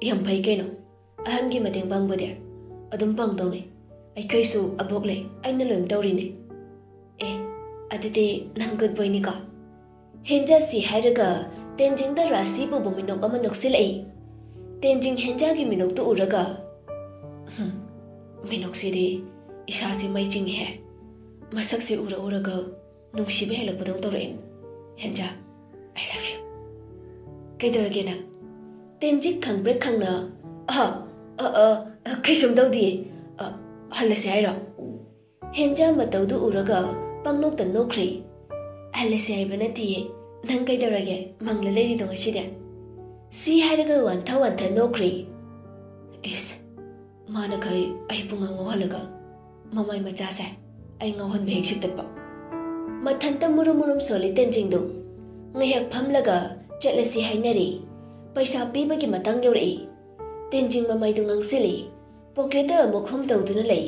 "ꯌꯥꯝ ꯐꯩ ꯀꯩꯅꯣ, ꯑꯍꯟꯒꯤ ꯃꯇꯦꯡ ꯄꯥꯡꯕꯗꯤ ꯑꯗꯨꯝ ꯄꯥꯡꯗꯧꯅꯦ꯫ ꯑꯩꯈꯣꯏꯁꯨ ꯑꯕꯣꯛ ꯂꯩ, ꯑꯩꯅ ꯂꯣꯏꯅ ꯇꯧꯔꯤꯅꯦ"꯫ "ꯑꯦ, ꯑꯗꯨꯗꯤ ꯅꯪ ꯒꯨꯗ ꯕꯣꯏꯅꯤꯀꯣ"꯫ ꯍꯦꯟꯖꯥꯁꯤ ꯍꯥꯏꯔꯒ ꯇꯦꯟꯖꯤꯡꯗ ꯔꯥꯁꯤ ꯄꯨꯕ ꯃꯤꯅꯣꯛ ꯑꯃ ꯅꯣꯛꯁꯤꯜꯂꯛꯏ꯫ ꯇꯦꯟꯖꯤꯡ ꯍꯦꯟꯖꯥꯒꯤ ꯃꯤꯅꯣꯛꯇꯨ ꯎꯔꯒ, "ꯍꯨꯝ, ꯃꯤꯅꯣꯛꯁꯤꯗꯤ ꯏꯁꯥꯁꯤ ꯃꯩ ꯆꯤꯡꯉꯤꯍꯦ꯫ ꯃꯁꯛꯁꯤ ꯎꯔ ꯎꯔꯒ ꯅꯨꯡꯁꯤꯕ ꯍꯦꯜꯂꯛꯄꯗꯧ ꯇꯧꯔꯛꯑꯦ꯫ ꯍꯦꯟꯖꯥ, I love you"꯫ "ꯀꯩꯗꯧꯔꯒꯦ ꯅꯪ?" ꯇꯦꯟꯖꯤꯡ ꯈꯪꯄ꯭ꯔꯦꯛ ꯈꯪꯅ, "ꯑ, ꯑ, ꯑ, ꯑ, ꯀꯩꯁꯨꯝ ꯇꯧꯗꯤꯌꯦ꯫ ꯑ, ꯍꯜꯂꯁꯦ ꯍꯥꯏꯔꯣ?" ꯍꯦꯟꯖꯥ ꯃꯇꯧꯗꯨ ꯎꯔꯒ ꯄꯪꯅꯣꯛꯇ ꯅꯣꯛꯈ꯭ꯔꯦ꯫ "ꯍꯜꯂꯁꯦ ꯍꯥꯏꯕ ꯅꯠꯇꯤꯌꯦ꯫ ꯅꯪ ꯀꯩꯗꯧꯔꯒꯦ? ꯃꯪꯂ ꯂꯩꯔꯤꯗꯣ ꯉꯁꯤꯗꯤ?" ꯁꯤ ꯍꯥꯏꯔꯒ ꯋꯥꯟꯊ ꯋꯥꯟꯊ ꯅꯣꯛꯈ꯭ꯔꯦ꯫ "ꯏꯁ, ꯃꯥꯅ ꯈꯩ ꯑꯩ ꯄꯨꯡꯉꯥꯎ ꯉꯥꯎꯍꯜꯂꯒ ꯃꯃꯥꯏ ꯃꯆꯥꯁꯦ ꯑꯩ ꯉꯥꯎꯍꯟꯕ ꯍꯦꯛ ꯁꯤꯠꯇꯠꯄ"꯫ ꯃꯊꯟꯇ ꯃꯨꯔꯨꯝ ꯃꯨꯔꯨꯝ ꯁꯣꯜꯂꯤ ꯇꯦꯟꯖꯤꯡꯗꯨ꯫ ꯉꯥꯏꯍꯥꯛ ꯐꯝꯂꯒ ꯆꯠꯂꯁꯤ ꯍꯥꯏꯅꯔꯦ꯫ ꯄꯩꯁꯥ ꯄꯤꯕꯒꯤ ꯃꯇꯥꯡ ꯌꯧꯔꯛꯏ꯫ ꯇꯦꯟꯖꯤꯡ ꯃꯃꯥꯏꯗꯨ ꯉꯥꯡꯁꯤꯜꯂꯤ꯫ ꯄꯣꯀꯦꯠꯇ ꯑꯃꯨꯛ ꯍꯨꯝ ꯇꯧꯗꯨꯅ ꯂꯩ꯫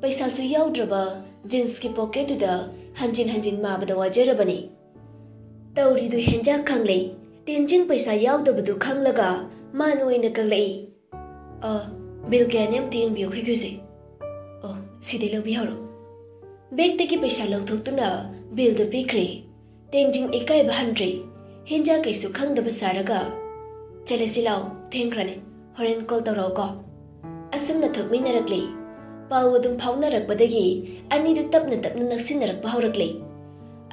ꯄꯩꯁꯥꯁꯨ ꯌꯥꯎꯗ꯭ꯔꯕ ꯖꯤꯟꯁꯀꯤ ꯄꯣꯀꯦꯠꯇꯨꯗ ꯍꯟꯖꯤꯟ ꯍꯟꯖꯤꯟ ꯃꯥꯕꯗ ꯋꯥꯖꯔꯕꯅꯤ꯫ ꯇꯧꯔꯤꯗꯨ ꯍꯦꯟꯖꯥ ꯈꯪꯂꯦ꯫ ꯇꯦꯟꯖꯤꯡ ꯄꯩꯁꯥ ꯌꯥꯎꯗꯕꯗꯨ ꯈꯪꯂꯒ ꯃꯥꯅ ꯑꯣꯏꯅ ꯀꯛꯂꯛꯏ꯫ "ꯑ, ꯕꯤꯜ ꯀꯌꯥꯅꯤ ꯑꯝꯇ ꯌꯦꯡꯕꯤꯌꯨ, ꯑꯩꯈꯣꯏꯒꯤ ꯍꯧꯖꯤꯛ꯫ ꯑꯣ, ꯁꯤꯗꯩ ꯂꯧꯕꯤꯍꯧꯔꯣ꯫" ꯕꯦꯛꯇꯒꯤ ꯄꯩꯁꯥ ꯂꯧꯊꯣꯛꯇꯨꯅ ꯕꯤꯜꯗꯨ ꯄꯤꯈ꯭ꯔꯦ꯫ ꯇꯦꯟꯖꯤꯡ ꯏꯀꯥꯏꯕ ꯍꯟꯗ꯭ꯔꯦ꯫ ꯍꯦꯟꯖꯥ ꯀꯩꯁꯨ ꯈꯪꯗꯕ ꯁꯥꯔꯒ, "ꯆꯠꯂꯁꯤ ꯂꯥꯎ, ꯊꯦꯡꯈ꯭ꯔꯅꯤ, ꯍꯣꯔꯦꯟ ꯀꯣꯜ ꯇꯧꯔꯛꯑꯣꯀꯣ꯫" ꯑꯁꯨꯝꯅ ꯊꯣꯛꯃꯤꯟꯅꯔꯛꯂꯦ꯫ ꯄꯥꯎ ꯑꯗꯨꯝ ꯐꯥꯎꯅꯔꯛꯄꯗꯒꯤ ꯑꯅꯤꯗꯨ ꯇꯞꯅ ꯇꯞꯅ ꯅꯛꯁꯤꯟꯅꯔꯛꯄ ꯍꯧꯔꯛꯂꯦ꯫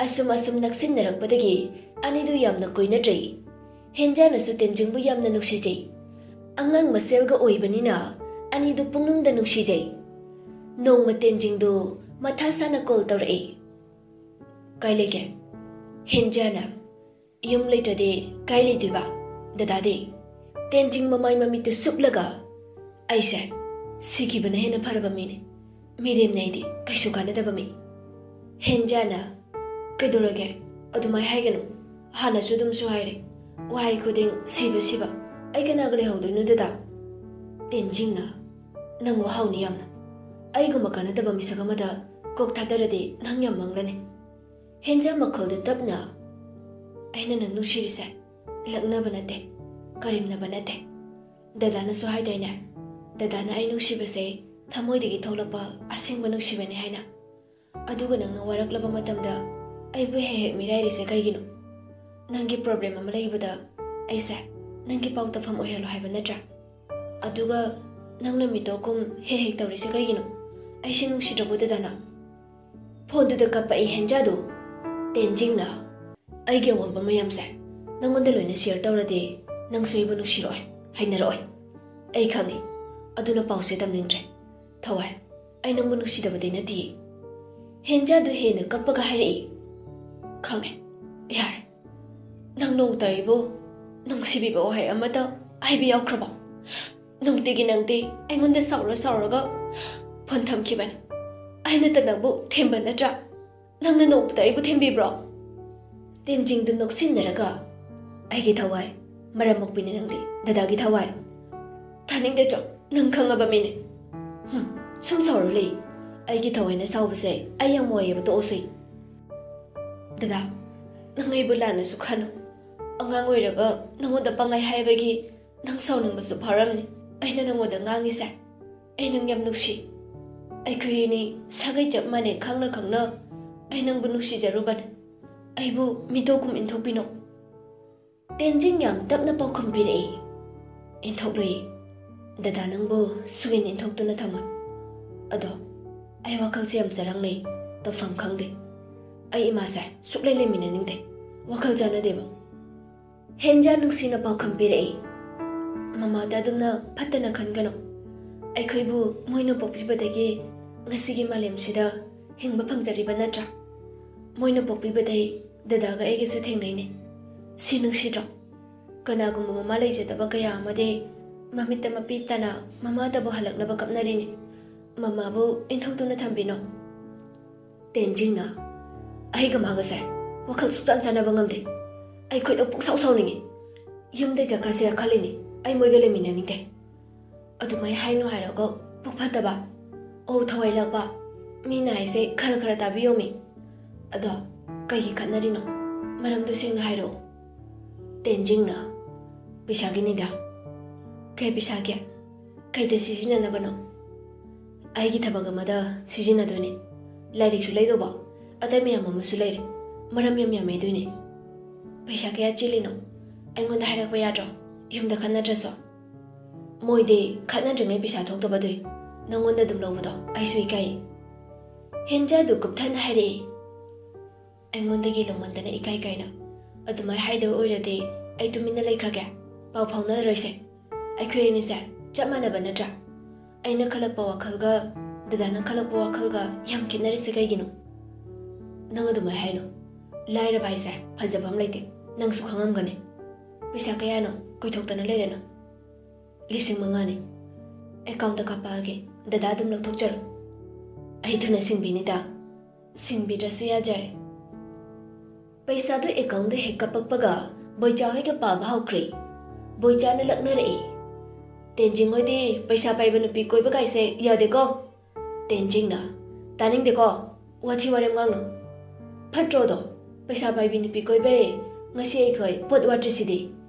ꯑꯁꯨꯝ ꯑꯁꯨꯝ ꯅꯛꯁꯤꯟꯅꯔꯛꯄꯗꯒꯤ ꯑꯅꯤꯗꯨ ꯌꯥꯝꯅ ꯀꯨꯏꯅꯗ꯭ꯔꯦ꯫ ꯍꯦꯟꯖꯥꯅꯁꯨ ꯇꯦꯟꯖꯤꯡꯕꯨ ꯌꯥꯝꯅ ꯅꯨꯡꯁꯤꯖꯩ꯫ ꯑꯉꯥꯡ ꯃꯁꯦꯜꯒ ꯑꯣꯏꯕꯅꯤꯅ ꯑꯅꯤꯗꯨ ꯄꯨꯛꯅꯨꯡꯗ ꯅꯨꯡꯁꯤꯖꯩ꯫ ꯅꯣꯡꯃ ꯇꯦꯟꯖꯤꯡꯗꯨ ꯃꯊꯥ ꯁꯥꯅ ꯀꯣꯜ ꯇꯧꯔꯛꯑꯦ꯫ "ꯀꯥꯏ ꯂꯩꯒꯦ?" ꯍꯦꯟꯖꯥꯅ, "ꯌꯨꯝ ꯂꯩꯇ꯭ꯔꯗꯤ ꯀꯥꯏ ꯂꯩꯗꯣꯏꯕ? ꯗꯗꯥꯗꯤ?" ꯇꯦꯟꯖꯤꯡ ꯃꯃꯥꯏ ꯃꯃꯤꯠꯇꯨ ꯁꯨꯞꯂꯒ, "ꯑꯩꯁꯦ ꯁꯤꯈꯤꯕꯅ ꯍꯦꯟꯅ ꯐꯔꯕ ꯃꯤꯅꯤ꯫ ꯃꯤꯔꯦꯝꯅꯦ ꯑꯩꯗꯤ, ꯀꯩꯁꯨ ꯀꯥꯟꯅꯗꯕ ꯃꯤ꯫" ꯍꯦꯟꯖꯥꯅ, "ꯀꯩꯗꯧꯔꯒꯦ? ꯑꯗꯨꯃꯥꯏ ꯍꯥꯏꯒꯅꯨ꯫ ꯍꯥꯟꯅꯁꯨ ꯑꯗꯨꯝꯁꯨ ꯍꯥꯏꯔꯦ꯫ ꯋꯥꯍꯩ ꯈꯨꯗꯤꯡ ꯁꯤꯕ, ꯁꯤꯕ꯫ ꯑꯩ ꯀꯅꯥꯒ ꯂꯩꯍꯧꯗꯣꯏꯅꯣ, ꯗꯗꯥ?" ꯇꯦꯟꯖꯤꯡꯅ, "ꯅꯪ ꯋꯥꯍꯧꯅꯤ ꯌꯥꯝꯅ꯫ ꯑꯩꯒꯨꯝꯕ ꯀꯥꯟꯅꯗꯕ ꯃꯤꯁꯛ ꯑꯃꯗ ꯀꯣꯛ ꯊꯥꯗꯔꯗꯤ ꯅꯪ ꯌꯥꯝ ꯃꯥꯡꯂꯅꯤ꯫" ꯍꯦꯟꯖꯥ ꯃꯈꯣꯜꯗꯨ ꯇꯞꯅ, "ꯑꯩꯅ ꯅꯪ ꯅꯨꯡꯁꯤꯔꯤꯁꯦ ꯂꯛꯅꯕ ꯅꯠꯇꯦ, ꯀꯔꯦꯝꯅꯕ ꯅꯠꯇꯦ꯫ ꯗꯗꯥꯅꯁꯨ ꯍꯥꯏꯗꯥꯏꯅꯦ? ꯗꯗꯥꯅ ꯑꯩ ꯅꯨꯡꯁꯤꯕꯁꯦ ꯊꯃꯣꯏꯗꯒꯤ ꯊꯣꯛꯂꯛꯄ ꯑꯁꯦꯡꯕ ꯅꯨꯡꯁꯤꯕꯅꯤ ꯍꯥꯏꯅ꯫ ꯑꯗꯨꯒ ꯅꯪꯅ ꯋꯥꯔꯛꯂꯕ ꯃꯇꯝꯗ ꯑꯩꯕꯨ ꯍꯦꯛ ꯍꯦꯛ ꯃꯤꯔꯥꯏꯔꯤꯁꯦ ꯀꯩꯒꯤꯅꯣ? ꯅꯪꯒꯤ ꯄ꯭ꯔꯣꯕ꯭ꯂꯦꯝ ꯑꯃ ꯂꯩꯕꯗ ꯑꯩꯁꯦ ꯅꯪꯒꯤ ꯄꯥꯎ ꯇꯝꯐꯝ ꯑꯣꯏꯍꯜꯂꯣ ꯍꯥꯏꯕ ꯅꯠꯇ꯭ꯔꯥ? ꯑꯗꯨꯒ ꯅꯪꯅ ꯃꯤꯇꯣꯛꯀꯨꯝ ꯍꯦꯛ ꯍꯦꯛ ꯇꯧꯔꯤꯁꯦ ꯀꯩꯒꯤꯅꯣ? ꯑꯩꯁꯦ ꯅꯨꯡꯁꯤꯗ꯭ꯔꯕꯣ ꯗꯗꯥꯅ?" ꯐꯣꯟꯗꯨꯗ ꯀꯞꯄꯛꯏ ꯍꯦꯟꯖꯥꯗꯨ꯫ ꯇꯦꯟꯖꯤꯡꯅ, "ꯑꯩꯒꯤ ꯑꯋꯥꯕ ꯃꯌꯥꯝꯁꯦ ꯅꯪꯉꯣꯟꯗ ꯂꯣꯏꯅ ꯁꯤꯌꯔ ꯇꯧꯔꯗꯤ ꯅꯪꯁꯨ ꯑꯩꯕꯨ ꯅꯨꯡꯁꯤꯔꯛꯑꯣꯏ, ꯍꯩꯅꯔꯛꯑꯣꯏ꯫ ꯑꯩ ꯈꯪꯉꯤ꯫ ꯑꯗꯨꯅ ꯄꯥꯎꯁꯦ ꯇꯝꯅꯤꯡꯗ꯭ꯔꯦ꯫ ꯊꯋꯥꯏ, ꯑꯩ ꯅꯪꯕꯨ ꯅꯨꯡꯁꯤꯗꯕꯗꯤ ꯅꯠꯇꯤꯌꯦ꯫" ꯍꯦꯟꯖꯥꯗꯨ ꯍꯦꯟꯅ ꯀꯞꯄꯒ ꯍꯥꯏꯔꯛꯏ꯫ "ꯈꯪꯉꯦ꯫ ꯌꯥꯔꯦ꯫ ꯅꯪ ꯅꯣꯡꯃꯇ ꯑꯩꯕꯨ ꯅꯨꯡꯁꯤꯕꯤꯕ ꯋꯥꯍꯩ ꯑꯃꯇ ꯍꯥꯏꯕ ꯌꯥꯎꯈ꯭ꯔꯕꯣ? ꯅꯨꯡꯇꯤꯒꯤ ꯅꯪꯗꯤ ꯑꯩꯉꯣꯟꯗ ꯁꯥꯎꯔ ꯁꯥꯎꯔꯒ ꯐꯣꯟ ꯊꯝꯈꯤꯕꯅꯤ꯫ ꯑꯩꯅꯇ ꯅꯪꯕꯨ ꯊꯦꯝꯕ ꯅꯠꯇ꯭ꯔꯥ? ꯅꯪꯅ ꯅꯣꯡꯃꯇ ꯑꯩꯕꯨ ꯊꯦꯝꯕꯤꯕ꯭ꯔꯣ?" ꯇꯦꯟꯖꯤꯡꯗꯨ ꯅꯣꯛꯁꯤꯟꯅꯔꯒ, "ꯑꯩꯒꯤ ꯊꯋꯥꯏ, ꯃꯔꯝ ꯃꯣꯛꯄꯤꯅꯤ ꯅꯪꯗꯤ, ꯗꯗꯥꯒꯤ ꯊꯋꯥꯏ꯫ ꯊꯥꯅꯤꯡꯗꯦ ꯆꯣ, ꯅꯪ ꯈꯪꯉꯕ ꯃꯤꯅꯤ꯫ ꯍꯨꯝ, ꯁꯨꯝ ꯁꯥꯎꯔ ꯂꯩ꯫ ꯑꯩꯒꯤ ꯊꯋꯥꯏꯅ ꯁꯥꯎꯕꯁꯦ ꯑꯩ ꯌꯥꯝ ꯋꯥꯏꯌꯦꯕ, ꯇꯣꯛꯑꯁꯤ꯫ ꯗꯗꯥ, ꯅꯪ ꯑꯩꯕꯨ ꯂꯥꯟꯅꯁꯨ ꯈꯟꯅꯨ꯫ ꯑꯉꯥꯡ ꯑꯣꯏꯔꯒ ꯅꯪꯉꯣꯟꯗ ꯄꯪꯍꯥꯏ ꯍꯥꯏꯕꯒꯤ ꯅꯪ ꯁꯥꯎꯅꯤꯡꯕꯁꯨ ꯐꯥꯎꯔꯝꯅꯤ꯫ ꯑꯩꯅ ꯅꯪꯉꯣꯟꯗ ꯉꯥꯡꯉꯤꯁꯦ, ꯑꯩ ꯅꯪ ꯌꯥꯝ ꯅꯨꯡꯁꯤ꯫ ꯑꯩꯈꯣꯏ ꯑꯅꯤ ꯁꯥꯒꯩ ꯆꯞ ꯃꯥꯟꯅꯩ ꯈꯪꯅ ꯈꯪꯅ ꯑꯩ ꯅꯪꯕꯨ ꯅꯨꯡꯁꯤꯖꯔꯨꯕꯅꯦ꯫ ꯑꯩꯕꯨ ꯃꯤꯇꯣꯞ ꯀꯨꯝ ꯏꯟꯊꯣꯛꯄꯤꯅꯣ꯫ ꯇꯦꯟꯖꯤꯡ ꯌꯥꯝ ꯇꯞꯅ ꯄꯥꯎꯈꯨꯝ ꯄꯤꯔꯛꯏ, "ꯏꯟꯊꯣꯛꯂꯣꯏꯌꯦ꯫ ꯗꯗꯥ ꯅꯪꯕꯨ ꯁꯨꯛꯏꯟ ꯏꯟꯊꯣꯛꯇꯨꯅ ꯊꯝꯃꯣꯏ꯫ ꯑꯗꯣ ꯑꯩ ꯋꯥꯈꯜꯁꯦ ꯌꯥꯝ ꯆꯔꯥꯡꯅꯩ, ꯇꯧꯐꯝ ꯈꯪꯗꯦ꯫ ꯑꯩ ꯏꯃꯥꯁꯦ ꯁꯨꯛꯂꯩ ꯂꯩꯃꯤꯟꯅꯅꯤꯡꯗꯦ, ꯋꯥꯈꯜ ꯆꯥꯟꯅꯗꯦꯕ"꯫ ꯍꯦꯟꯖꯥ ꯅꯨꯡꯁꯤꯅ ꯄꯥꯎꯈꯨꯝ ꯄꯤꯔꯛꯏ, "ꯃꯃꯥꯗ ꯑꯗꯨꯝꯅ ꯐꯠꯇꯅ ꯈꯟꯒꯅꯨ꯫ ꯑꯩꯈꯣꯏꯕꯨ ꯃꯣꯏꯅ ꯄꯣꯛꯄꯤꯕꯗꯒꯤ ꯉꯁꯤꯒꯤ ꯃꯥꯂꯦꯝꯁꯤꯗ ꯍꯤꯡꯕ ꯐꯪꯖꯔꯤꯕ ꯅꯠꯇ꯭ꯔꯥ? ꯃꯣꯏꯅ ꯄꯣꯛꯄꯤꯕꯗꯩ ꯗꯗꯥꯒ ꯑꯩꯒꯁꯨ ꯊꯦꯡꯅꯩꯅꯦ꯫ ꯁꯤ ꯅꯨꯡꯁꯤꯗ꯭ꯔꯣ? ꯀꯅꯥꯒꯨꯝꯕ ꯃꯃꯥ ꯂꯩꯖꯗꯕ ꯀꯌꯥ ꯑꯃꯗꯤ ꯃꯃꯤꯠꯇ ꯃꯄꯤ ꯇꯥꯅ ꯃꯃꯥꯗꯕꯨ ꯍꯜꯂꯛꯅꯕ ꯀꯞꯅꯔꯤꯅꯦ꯫ ꯃꯃꯥꯕꯨ ꯏꯟꯊꯣꯛꯇꯨꯅ ꯊꯝꯕꯤꯅꯣ"꯫ ꯇꯦꯟꯖꯤꯡꯅ, "ꯑꯩꯒ ꯃꯥꯒꯁꯦ ꯋꯥꯈꯜ ꯁꯨꯛꯆꯥꯟ ꯆꯥꯟꯅꯕ ꯉꯝꯗꯦ꯫ ꯑꯩ ꯈꯣꯏꯗꯧ ꯄꯨꯡꯁꯥꯎ ꯁꯥꯎꯅꯤꯡꯉꯤ꯫ ꯌꯨꯝꯗꯩ ꯆꯠꯈ꯭ꯔꯁꯤꯔ ꯈꯜꯂꯤꯅꯤ, ꯑꯩ ꯃꯣꯏꯒ ꯂꯩꯃꯤꯟꯅꯅꯤꯡꯗꯦ"꯫ "ꯑꯗꯨꯃꯥꯏ ꯍꯥꯏꯅꯨ ꯍꯥꯏꯔꯒ ꯄꯨꯛ ꯐꯠꯇꯕ꯫ ꯑꯣ, ꯊꯋꯥꯏ ꯂꯥꯛꯄ꯫ ꯃꯤꯅ ꯍꯥꯏꯁꯦ ꯈꯔ ꯈꯔ ꯇꯥꯕꯤꯌꯣꯃꯤ꯫ ꯑꯗꯣ ꯀꯩꯒꯤ ꯈꯠꯅꯔꯤꯅꯣ? ꯃꯔꯝꯗꯣ ꯁꯦꯡꯅ ꯍꯥꯏꯔꯛꯑꯣ"꯫ ꯇꯦꯟꯖꯤꯡꯅ, "ꯄꯩꯁꯥꯒꯤꯅꯤꯗ"꯫ "ꯀꯩ ꯄꯩꯁꯥꯒꯤ? ꯀꯩꯗ ꯁꯤꯖꯤꯟꯅꯅꯕꯅꯣ?" "ꯑꯩꯒꯤ ꯊꯕꯛ ꯑꯃꯗ ꯁꯤꯖꯤꯟꯅꯗꯣꯏꯅꯤ꯫ ꯂꯥꯏꯔꯤꯛꯁꯨ ꯂꯩꯗꯧꯕ, ꯑꯇꯩ ꯃꯌꯥꯝ ꯑꯃꯁꯨ ꯂꯩꯔꯦ꯫ ꯃꯔꯝ ꯌꯥꯝ ꯌꯥꯝꯃꯦ ꯑꯗꯨꯏꯅꯦ"꯫ "ꯄꯩꯁꯥ ꯀꯌꯥ ꯆꯤꯜꯂꯤꯅꯣ? ꯑꯩꯉꯣꯟꯗ ꯍꯥꯏꯔꯛꯄ ꯌꯥꯗ꯭ꯔꯣ? ꯌꯨꯝꯗ ꯈꯟꯅꯗ꯭ꯔꯁꯨ"꯫ "ꯃꯣꯏꯗꯤ ꯈꯠꯅꯗ꯭ꯔꯤꯉꯩ ꯄꯩꯁꯥ ꯊꯣꯛꯇꯕꯗꯨꯏ ꯅꯪꯉꯣꯟꯗ ꯑꯗꯨꯝ ꯂꯧꯕꯗꯣ ꯑꯩꯁꯨ ꯏꯀꯥꯏ"꯫ ꯍꯦꯟꯖꯥꯗꯨ ꯀꯨꯞꯊꯅ ꯍꯥꯏꯔꯛꯏ, "ꯑꯩꯉꯣꯟꯗꯒꯤ ꯂꯧꯃꯟꯗꯅ ꯏꯀꯥꯏ ꯀꯥꯏꯅ꯫ ꯑꯗꯨꯃꯥꯏ ꯍꯥꯏꯗꯧ ꯑꯣꯏꯔꯗꯤ ꯑꯩ ꯇꯨꯃꯤꯟꯅ ꯂꯩꯈ꯭ꯔꯒꯦ꯫ ꯄꯥꯎ ꯐꯥꯎꯅꯔꯔꯣꯏꯁꯦ꯫ ꯑꯩꯈꯣꯏ ꯑꯅꯤꯁꯦ ꯆꯞ ꯃꯥꯟꯅꯕ ꯅꯠꯇ꯭ꯔꯥ? ꯑꯩꯅ ꯈꯜꯂꯛꯄ ꯋꯥꯈꯜꯒ ꯗꯗꯥꯅ ꯈꯜꯂꯛꯄ ꯋꯥꯈꯜꯒ ꯌꯥꯝ ꯈꯦꯠꯅꯔꯤꯁꯦ ꯀꯩꯒꯤꯅꯣ?" "ꯅꯪ ꯑꯗꯨꯃꯥꯏ ꯍꯥꯏꯅꯣ꯫ ꯂꯥꯏꯔꯕ ꯍꯥꯏꯁꯦ ꯐꯖꯕ ꯑꯃ ꯂꯩꯇꯦ, ꯅꯪꯁꯨ ꯈꯪꯉꯝꯒꯅꯤ꯫ ꯄꯩꯁꯥ ꯀꯌꯥꯅꯣ? ꯀꯣꯏꯊꯣꯛꯇꯅ ꯂꯩꯔꯅꯨ꯫ ꯂꯤꯁꯤꯡ ꯃꯉꯥꯅꯤ꯫ ꯑꯦꯀꯥꯎꯟꯗ ꯀꯥꯞꯄꯛꯑꯒꯦ, ꯗꯗꯥ ꯑꯗꯨꯝ ꯂꯧꯊꯣꯛꯆꯔꯣ꯫ ꯑꯩ ꯊꯨꯅ ꯁꯤꯡꯕꯤꯅꯤꯗ"꯫ ꯁꯤꯡꯕꯤꯗ꯭ꯔꯁꯨ ꯌꯥꯖꯔꯦ꯫ ꯄꯩꯁꯥꯗꯨ ꯑꯦꯀꯥꯎꯟꯗ ꯍꯦꯛ ꯀꯥꯞꯄꯛꯄꯒ ꯕꯣꯏꯆꯥ ꯍꯣꯏꯒ ꯄꯥꯕ ꯍꯧꯈ꯭ꯔꯦ꯫ ꯕꯣꯏꯆꯥꯅ ꯂꯛꯅꯔꯛꯏ, "ꯇꯦꯟꯖꯤꯡ ꯍꯣꯏꯗꯤ ꯄꯩꯁꯥ ꯄꯥꯏꯕ ꯅꯨꯄꯤ ꯀꯣꯏꯕ ꯀꯥꯏꯁꯦ ꯌꯥꯗꯦꯀꯣ"꯫ ꯇꯦꯟꯖꯤꯡꯅ, ꯇꯥꯅꯤꯡꯗꯦꯀꯣ, ꯋꯥꯊꯤ ꯋꯥꯔꯦꯝ ꯉꯥꯡꯅꯨ꯫ ꯐꯠꯇ꯭ꯔꯣꯗꯣ? ꯄꯩꯁꯥ ꯄꯥꯏꯕꯤ ꯅꯨꯄꯤ ꯀꯣꯏꯕꯩ ꯉꯁꯤ ꯑꯩꯈꯣꯏ ꯄꯣꯠ ꯋꯥꯠꯇ꯭ꯔꯤꯁꯤꯗꯤ꯫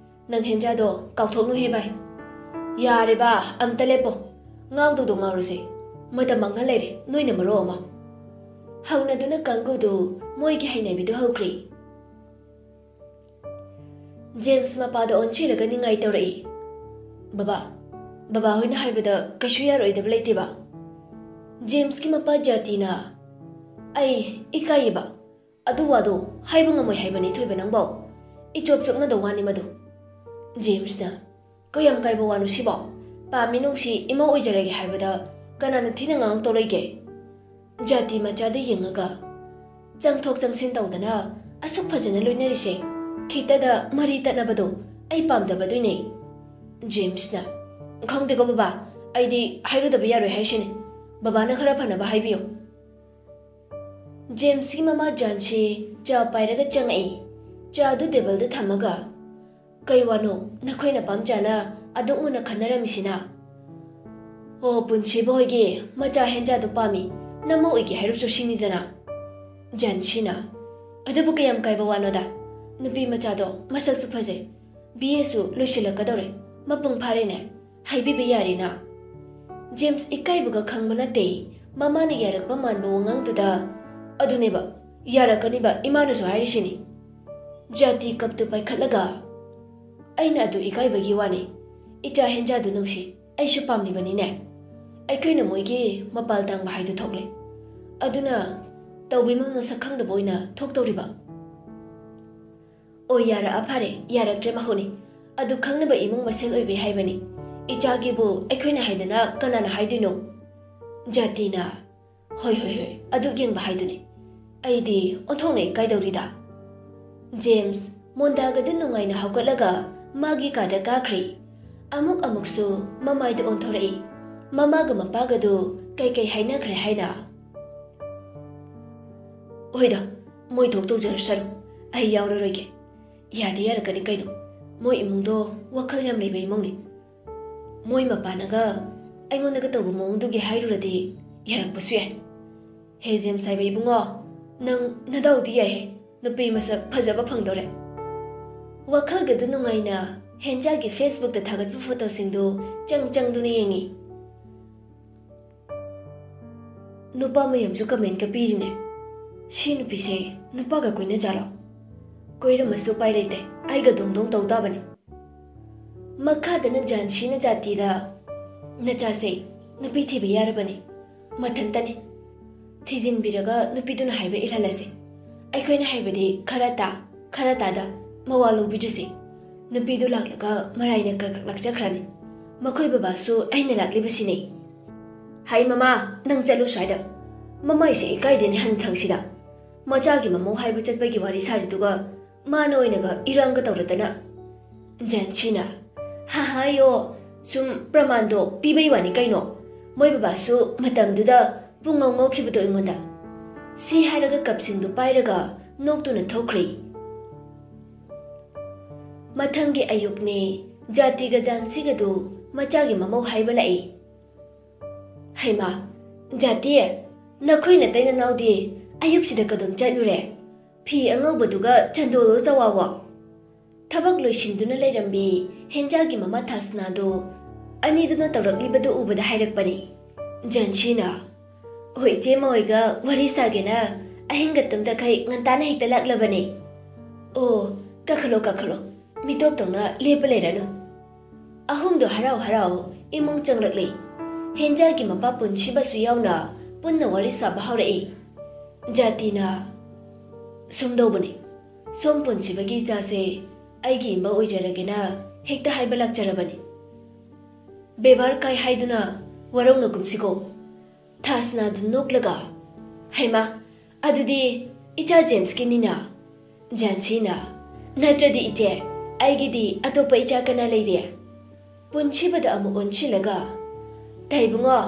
ꯅꯪ ꯍꯦꯟꯖꯥꯗꯣ ꯀꯥꯎꯊꯣꯛꯅꯨꯍꯦ ꯚꯥꯏ꯫ ꯌꯥꯔꯦ ꯕꯥ, ꯑꯝꯇ ꯂꯦꯞꯄꯣ꯫ ꯉꯥꯎꯗꯧꯗꯣ ꯉꯥꯎꯔꯁꯦ꯫ ꯃꯇꯝ ꯃꯥꯡꯍꯜ ꯂꯩꯔꯦ ꯅꯣꯏꯅ ꯃꯔꯣ ꯑꯃ꯫ ꯍꯧꯅꯗꯨꯅ ꯀꯥꯡꯒꯨꯗꯨ ꯃꯣꯏꯒꯤ ꯍꯩꯅꯕꯤꯗꯨ ꯍꯧꯈ꯭ꯔꯦ꯫ ꯖꯦꯝꯁ ꯃꯄꯥꯗ ꯑꯣꯟꯁꯤꯜꯂꯒ ꯅꯤꯡꯉꯥꯏ ꯇꯧꯔꯛꯏ꯫ "ꯕꯕꯥ, ꯕꯕꯥ ꯍꯣꯏꯅ ꯍꯥꯏꯕꯗ ꯀꯩꯁꯨ ꯌꯥꯔꯣꯏꯗꯕ ꯂꯩꯇꯦꯕ?" ꯖꯦꯝꯁꯀꯤ ꯃꯄꯥ ꯖꯥꯇꯤꯅ, "ꯑꯩ ꯏꯀꯥꯏꯌꯦꯕ꯫ ꯑꯗꯨ ꯋꯥꯗꯣ ꯍꯥꯏꯕ ꯉꯝꯃꯣꯏ ꯍꯥꯏꯕꯅꯤ ꯊꯣꯏꯕ ꯅꯪꯕꯣ꯫ ꯏꯆꯣꯞ ꯆꯣꯞꯅꯗ ꯋꯥꯅꯤ ꯃꯗꯨ꯫" ꯖꯦꯝꯁꯅ, "ꯀꯌꯥꯝ ꯀꯥꯏꯕ ꯋꯥꯅꯣ ꯁꯤꯕꯣ? ꯄꯥꯝꯃꯤ ꯅꯨꯡꯁꯤ ꯏꯃꯧ ꯑꯣꯏꯖꯔꯒꯦ ꯍꯥꯏꯕꯗ ꯀꯅꯥꯅ ꯊꯤꯅ ꯉꯥꯡꯉꯛꯇꯧ ꯂꯩꯒꯦ?" ꯖꯥꯇꯤ ꯃꯆꯥꯗ ꯌꯦꯡꯉꯒ, "ꯆꯪꯊꯣꯛ ꯆꯪꯁꯤꯟ ꯇꯧꯗꯅ ꯑꯁꯨꯛ ꯐꯖꯅ ꯂꯣꯏꯅꯔꯤꯁꯦ, ꯈꯤꯇꯗ ꯃꯔꯤ ꯇꯠꯅꯕꯗꯣ ꯑꯩ ꯄꯥꯝꯗꯕꯗꯨꯏꯅꯦ꯫" ꯖꯦꯝꯁꯅ, "ꯈꯪꯗꯦꯀꯣ ꯕꯕꯥ, ꯑꯩꯗꯤ ꯍꯥꯏꯔꯨꯗꯕ ꯌꯥꯔꯣꯏ ꯍꯥꯏꯁꯤꯅꯦ꯫ ꯕꯕꯥꯅ ꯈꯔ ꯐꯅꯕ ꯍꯥꯏꯕꯤꯌꯨ꯫" ꯖꯦꯝꯁꯀꯤ ꯃꯃꯥ ꯖꯥꯟꯁꯤ ꯆꯥ ꯄꯥꯏꯔꯒ ꯆꯪꯉꯛꯏ꯫ ꯆꯥꯗꯨ ꯇꯦꯕꯜꯗ ꯊꯝꯃꯒ, "ꯀꯩ ꯋꯥꯅꯣ ꯅꯈꯣꯏꯅ ꯄꯥꯝꯖꯥꯅ ꯑꯗꯨꯛ ꯃꯨꯟꯅ ꯈꯟꯅꯔꯝꯃꯤꯁꯤꯅ?" "ꯑꯣ, ꯄꯨꯟꯁꯤꯕ ꯍꯣꯏꯒꯤ ꯃꯆꯥ ꯍꯦꯟꯖꯥꯗꯨ ꯄꯥꯝꯃꯤ, ꯅꯃꯧ ꯑꯣꯏꯒꯦ ꯍꯥꯏꯔꯨꯆꯣ ꯁꯤꯅꯤꯗꯅ꯫" ꯖꯥꯟꯁꯤꯅ, "ꯑꯗꯨꯕꯨ ꯀꯌꯥꯝ ꯀꯥꯏꯕ ꯋꯥꯅꯣꯗ? ꯅꯨꯄꯤ ꯃꯆꯥꯗꯣ ꯃꯁꯛꯁꯨ ꯐꯖꯩ, ꯕꯤ ꯑꯦꯁꯨ ꯂꯣꯏꯁꯤꯜꯂꯛꯀꯗꯧꯔꯦ, ꯃꯄꯨꯡ ꯐꯥꯔꯦꯅꯦ, ꯍꯥꯏꯕꯤꯕ ꯌꯥꯔꯦꯅ꯫" ꯖꯦꯝꯁ ꯏꯀꯥꯏꯕꯒ ꯈꯪꯕ ꯅꯠꯇꯦ꯫ ꯃꯃꯥꯅ ꯌꯥꯔꯛꯄ ꯃꯥꯟꯕ ꯋꯥꯉꯥꯡꯗꯨꯗ, "ꯑꯗꯨꯅꯦꯕ, ꯌꯥꯔꯛꯀꯅꯤꯕ, ꯏꯃꯥꯅꯁꯨ ꯍꯥꯏꯔꯤꯁꯤꯅꯤ꯫" ꯖꯥꯇꯤ ꯀꯞꯇꯨ ꯄꯥꯏꯈꯠꯂꯒ, "ꯑꯩꯅ ꯑꯗꯨ ꯏꯀꯥꯏꯕꯒꯤ ꯋꯥꯅꯤ꯫ ꯏꯆꯥ ꯍꯦꯟꯖꯥꯗꯨ ꯅꯨꯡꯁꯤ, ꯑꯩꯁꯨ ꯄꯥꯝꯂꯤꯕꯅꯤꯅꯦ꯫ ꯑꯩꯈꯣꯏꯅ ꯃꯣꯏꯒꯤ ꯃꯄꯥꯜ ꯇꯥꯡꯕ ꯍꯥꯏꯗꯨ ꯊꯣꯛꯂꯦ꯫ ꯑꯗꯨꯅ ꯇꯧꯕꯤꯃꯜꯅ ꯁꯛ ꯈꯪꯗꯕ ꯑꯣꯏꯅ ꯊꯣꯛꯇꯧꯔꯤꯕ꯫" "ꯑꯣ, ꯌꯥꯔꯛꯑ ꯐꯔꯦ, ꯌꯥꯔꯛꯇ꯭ꯔꯦ ꯃꯍꯧꯅꯤ꯫ ꯑꯗꯨ ꯈꯪꯅꯕ ꯏꯃꯨꯡ ꯃꯁꯦꯜ ꯑꯣꯏꯕꯩ ꯍꯥꯏꯕꯅꯤ꯫ ꯏꯆꯥꯒꯤꯕꯨ ꯑꯩꯈꯣꯏꯅ ꯍꯥꯏꯗꯅ ꯀꯅꯥꯅ ꯍꯥꯏꯗꯣꯏꯅꯣ?" ꯖꯥꯇꯤꯅ, "ꯍꯣꯏ, ꯍꯣꯏ, ꯍꯣꯏ, ꯑꯗꯨꯛ ꯌꯦꯡꯕ ꯍꯥꯏꯗꯨꯅꯤ꯫ ꯑꯩꯗꯤ ꯑꯣꯟꯊꯣꯛꯅ ꯏꯀꯥꯏꯗꯧꯔꯤꯗ꯫" ꯖꯦꯝꯁ ꯃꯣꯟꯗꯥꯒꯗ ꯅꯨꯡꯉꯥꯏꯅ ꯍꯧꯒꯠꯂꯒ ꯃꯥꯒꯤ ꯀꯥꯗ ꯀꯥꯈ꯭ꯔꯦ꯫ ꯑꯃꯨꯛ ꯑꯃꯨꯛꯁꯨ ꯃꯃꯥꯏꯗ ꯑꯣꯟꯊꯣꯔꯛꯏ꯫ ꯃꯃꯥꯒ ꯃꯄꯥꯒꯗꯨ ꯀꯩꯀꯩ ꯍꯥꯏꯅꯈ꯭ꯔꯦ ꯍꯥꯏꯅ꯫ "ꯍꯣꯏꯗ, ꯃꯣꯏ ꯊꯣꯛ ꯇꯧꯖꯔꯁꯅꯨ, ꯑꯩ ꯌꯥꯎꯔꯔꯣꯏꯒꯦ꯫ ꯌꯥꯗꯤ ꯌꯥꯔꯛꯀꯅꯤ ꯀꯩꯅꯣ, ꯃꯣꯏ ꯏꯃꯨꯡꯗꯣ ꯋꯥꯈꯜ ꯌꯥꯝ ꯂꯩꯕ ꯏꯃꯨꯡꯅꯤ꯫ ꯃꯣꯏ ꯃꯄꯥꯅꯒ ꯑꯩꯉꯣꯟꯗꯒ ꯇꯧꯕ ꯃꯑꯣꯡꯗꯨꯒꯤ ꯍꯥꯏꯔꯨꯔꯗꯤ ꯌꯥꯔꯛꯄꯁꯨ ꯌꯥꯏ꯫" ꯍꯦ ꯖꯦꯝꯁ ꯍꯥꯏꯕ ꯏꯕꯨꯡꯉꯣ, ꯅꯪ ꯅꯗꯥꯎꯗꯤ ꯌꯥꯏꯍꯦ, ꯅꯨꯄꯤ ꯃꯁꯛ ꯐꯖꯕ ꯐꯪꯗꯧꯔꯦ꯫ ꯋꯥꯈꯜꯒꯗꯨ ꯅꯨꯡꯉꯥꯏꯅ ꯍꯦꯟꯖꯥꯒꯤ Facebookꯇ ꯊꯥꯒꯠꯄ ꯐꯣꯇꯣꯁꯤꯡꯗꯨ ꯆꯪ ꯆꯪꯗꯨꯅ ꯌꯦꯡꯉꯤ꯫ ꯅꯨꯄꯥ ꯃꯌꯥꯝꯁꯨ commentꯀ ꯄꯤꯔꯤꯅꯦ꯫ ꯁꯤ ꯅꯨꯄꯤꯁꯦ ꯅꯨꯄꯥꯒ ꯀꯣꯏꯅꯖꯥꯠꯂꯣ? ꯀꯣꯏꯔꯝꯃꯁꯨ ꯎꯄꯥꯏ ꯂꯩꯇꯦ, ꯑꯩꯒ ꯗꯣꯡ ꯗꯣꯡ ꯇꯧ ꯇꯥꯕꯅꯤ꯫ ꯃꯈꯥꯗꯅ ꯖꯥꯟꯁꯤꯅ ꯖꯥꯇꯤꯗ, "ꯅꯆꯥꯁꯦ ꯅꯨꯄꯤ ꯊꯤꯕ ꯌꯥꯔꯕꯅꯤ, ꯃꯊꯟꯇꯅꯤ꯫ ꯊꯤꯖꯤꯟꯕꯤꯔꯒ ꯅꯨꯄꯤꯗꯨꯅ ꯍꯥꯏꯕ ꯏꯜꯍꯜꯂꯁꯤ꯫ ꯑꯩꯈꯣꯏꯅ ꯍꯥꯏꯕꯗꯤ ꯈꯔ ꯇꯥ, ꯈꯔ ꯇꯥꯗ, ꯃꯋꯥ ꯂꯧꯕꯤꯗ꯭ꯔꯁꯤ꯫ ꯅꯨꯄꯤꯗꯨ ꯂꯥꯛꯂꯒ ꯃꯔꯥꯏꯅ ꯀ꯭ꯔꯛ ꯀ꯭ꯔꯛ ꯂꯥꯛꯆꯈ꯭ꯔꯅꯤ꯫ ꯃꯈꯣꯏ ꯕꯕꯥꯁꯨ ꯑꯩꯅ ꯂꯥꯛꯂꯤꯕꯁꯤꯅꯤ꯫" "ꯍꯥꯏ ꯃꯃꯥ, ꯅꯪ ꯆꯠꯂꯨ ꯁ꯭ꯋꯥꯏꯗ꯫ ꯃꯃꯥꯏꯁꯦ ꯏꯀꯥꯏꯗꯦꯅꯦ ꯍꯟꯊꯪꯁꯤꯗ꯫ ꯃꯆꯥꯒꯤ ꯃꯃꯧ ꯍꯥꯏꯕ ꯆꯠꯄꯒꯤ ꯋꯥꯔꯤ ꯁꯥꯔꯤꯗꯨꯒ ꯃꯥꯅ ꯑꯣꯏꯅꯒ ꯏꯔꯥꯡꯒ ꯇꯧꯔꯗꯅ꯫" ꯖꯥꯟꯁꯤꯅ, "ꯍꯥ ꯍꯥꯏꯌꯣ, ꯁꯨꯝ ꯄ꯭ꯔꯃꯥꯟꯗꯣ ꯄꯤꯕꯩ ꯋꯥꯅꯤ ꯀꯩꯅꯣ꯫ ꯃꯣꯏ ꯕꯕꯥꯁꯨ ꯃꯇꯝꯗꯨꯗ ꯄꯨꯡꯉꯧ ꯉꯧꯈꯤꯕꯗꯣ ꯑꯩꯉꯣꯟꯗ꯫" ꯁꯤ ꯍꯥꯏꯔꯒ ꯀꯞꯁꯤꯡꯗꯨ ꯄꯥꯏꯔꯒ ꯅꯣꯛꯇꯨꯅ ꯊꯣꯛꯈ꯭ꯔꯦ꯫ ꯃꯊꯪꯒꯤ ꯑꯌꯨꯛꯅꯦ, ꯖꯥꯇꯤꯒ ꯖꯥꯟꯁꯤꯒꯗꯨ ꯃꯆꯥꯒꯤ ꯃꯃꯧ ꯍꯥꯏꯕ ꯂꯥꯛꯏ꯫ "ꯍꯩꯃꯥ, ꯖꯥꯇꯤ, ꯅꯈꯣꯏ ꯅꯇꯩ ꯅꯅꯥꯎꯗꯤ ꯑꯌꯨꯛꯁꯤꯗ ꯀꯗꯣꯝ ꯆꯠꯂꯨꯔꯦ? ꯐꯤ ꯑꯉꯧꯕꯗꯨꯒ ꯆꯟꯗꯣꯜꯂꯣ ꯆꯋꯥꯋꯣ?" ꯊꯕꯛ ꯂꯣꯏꯁꯤꯟꯗꯨꯅ ꯂꯩꯔꯝꯕꯤ ꯍꯦꯟꯖꯥꯒꯤ ꯃꯃꯥ ꯊꯥꯁꯅꯥꯗꯨ ꯑꯅꯤꯗꯨꯅ ꯇꯧꯔꯛꯂꯤꯕꯗꯨ ꯎꯕꯗ ꯍꯥꯏꯔꯛꯄꯅꯤ꯫ ꯖꯥꯟꯁꯤꯅ, "ꯍꯣꯏ, ꯏꯆꯦ ꯃꯣꯏꯒ ꯋꯥꯔꯤ ꯁꯥꯒꯦꯅ ꯑꯍꯤꯡꯒ ꯇꯨꯝꯗꯈꯩ ꯉꯟꯇꯥꯅ ꯍꯦꯛꯇ ꯂꯥꯛꯂꯕꯅꯤ꯫" "ꯑꯣ, ꯀꯥꯈꯠꯂꯣ, ꯀꯥꯈꯠꯂꯣ, ꯃꯤꯇꯣꯞ ꯇꯧꯅ ꯂꯦꯞꯄ ꯂꯩꯔꯅꯨ꯫" ꯑꯍꯨꯝꯗꯨ ꯍꯔꯥꯎ ꯍꯔꯥꯎ ꯏꯃꯨꯡ ꯆꯪꯂꯛꯂꯤ꯫ ꯍꯦꯟꯖꯥꯒꯤ ꯃꯄꯥ ꯄꯨꯟꯁꯤꯕꯁꯨ ꯌꯥꯎꯅ ꯄꯨꯟꯅ ꯋꯥꯔꯤ ꯁꯥꯕ ꯍꯧꯔꯛꯏ꯫ ꯖꯥꯇꯤꯅ, "ꯁꯨꯝꯗꯧꯕꯅꯤ, ꯁꯣꯝ ꯄꯨꯟꯁꯤꯕꯒꯤ ꯏꯆꯥꯁꯦ ꯑꯩꯒꯤ ꯏꯃꯥ ꯑꯣꯏꯖꯔꯒꯦꯅ ꯍꯦꯛꯇ ꯍꯥꯏꯕ ꯂꯥꯛꯆꯔꯕꯅꯤ꯫ ꯕꯦꯕꯥꯔ ꯀꯥꯏ ꯍꯥꯏꯗꯨꯅ ꯋꯥꯔꯧꯅꯒꯨꯝꯁꯤꯀꯣ꯫" ꯊꯥꯁꯅꯥꯗꯨ ꯅꯣꯛꯂꯒ, "ꯍꯩꯃꯥ, ꯑꯗꯨꯗꯤ ꯏꯆꯥ ꯖꯦꯝꯁꯀꯤꯅꯤꯅ?" ꯖꯥꯟꯁꯤꯅ, "ꯅꯠꯇ꯭ꯔꯗꯤ ꯏꯆꯦ, ꯑꯩꯒꯤꯗꯤ ꯑꯇꯣꯞꯄ ꯏꯆꯥ ꯀꯅꯥ ꯂꯩꯔꯤ?" ꯄꯨꯟꯁꯤꯕꯗ ꯑꯃꯨꯛ ꯑꯣꯟꯁꯤꯜꯂꯒ, "ꯇꯥꯏꯕꯨꯡꯉꯣ,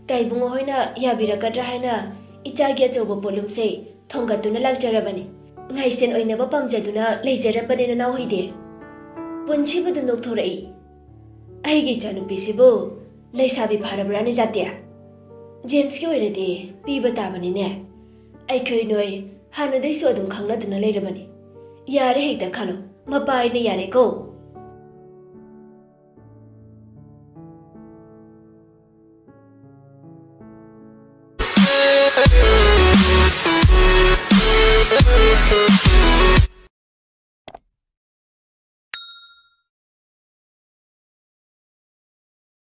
ꯇꯥꯏꯕꯨꯡꯉꯣ ꯍꯣꯏꯅ ꯌꯥꯕꯤꯔꯛꯀꯗ꯭ꯔꯥ ꯍꯥꯏꯅ ꯏꯆꯥꯒꯤ ꯑꯆꯧꯕ ꯄꯣꯠꯂꯨꯝꯁꯦ ꯊꯣꯡꯒꯠꯇꯨꯅ ꯂꯥꯛꯆꯔꯕꯅꯤ꯫ ꯉꯥꯏꯁꯦꯟ ꯑꯣꯏꯅꯕ ꯄꯥꯝꯖꯗꯨꯅ ꯂꯩꯖꯔꯝꯕꯅꯦ ꯅꯅꯥꯎ ꯍꯣꯏꯗꯤ꯫" ꯄꯨꯟꯁꯤꯕꯗꯨ ꯅꯣꯛꯊꯣꯔꯛꯏ꯫ "ꯑꯩꯒꯤ ꯏꯆꯥꯅꯨꯄꯤꯁꯤꯕꯨ ꯂꯩꯁꯥꯕꯤ ꯐꯥꯔꯕ꯭ꯔꯥꯅꯦ ꯖꯥꯇꯤ?" ꯖꯦꯝꯁꯀꯤ ꯑꯣꯏꯔꯗꯤ ꯄꯤꯕ ꯇꯥꯕꯅꯤꯅꯦ꯫ ꯑꯩꯈꯣꯏ ꯅꯣꯏ ꯍꯥꯟꯅꯗꯩꯁꯨ ꯑꯗꯨꯝ ꯈꯪꯅꯗꯨꯅ ꯂꯩꯔꯕꯅꯤ꯫ ꯌꯥꯔꯦ, ꯍꯦꯛꯇ ꯈꯜꯂꯣ, ꯃꯄꯥ ꯑꯩꯅ ꯌꯥꯔꯦꯀꯣ꯫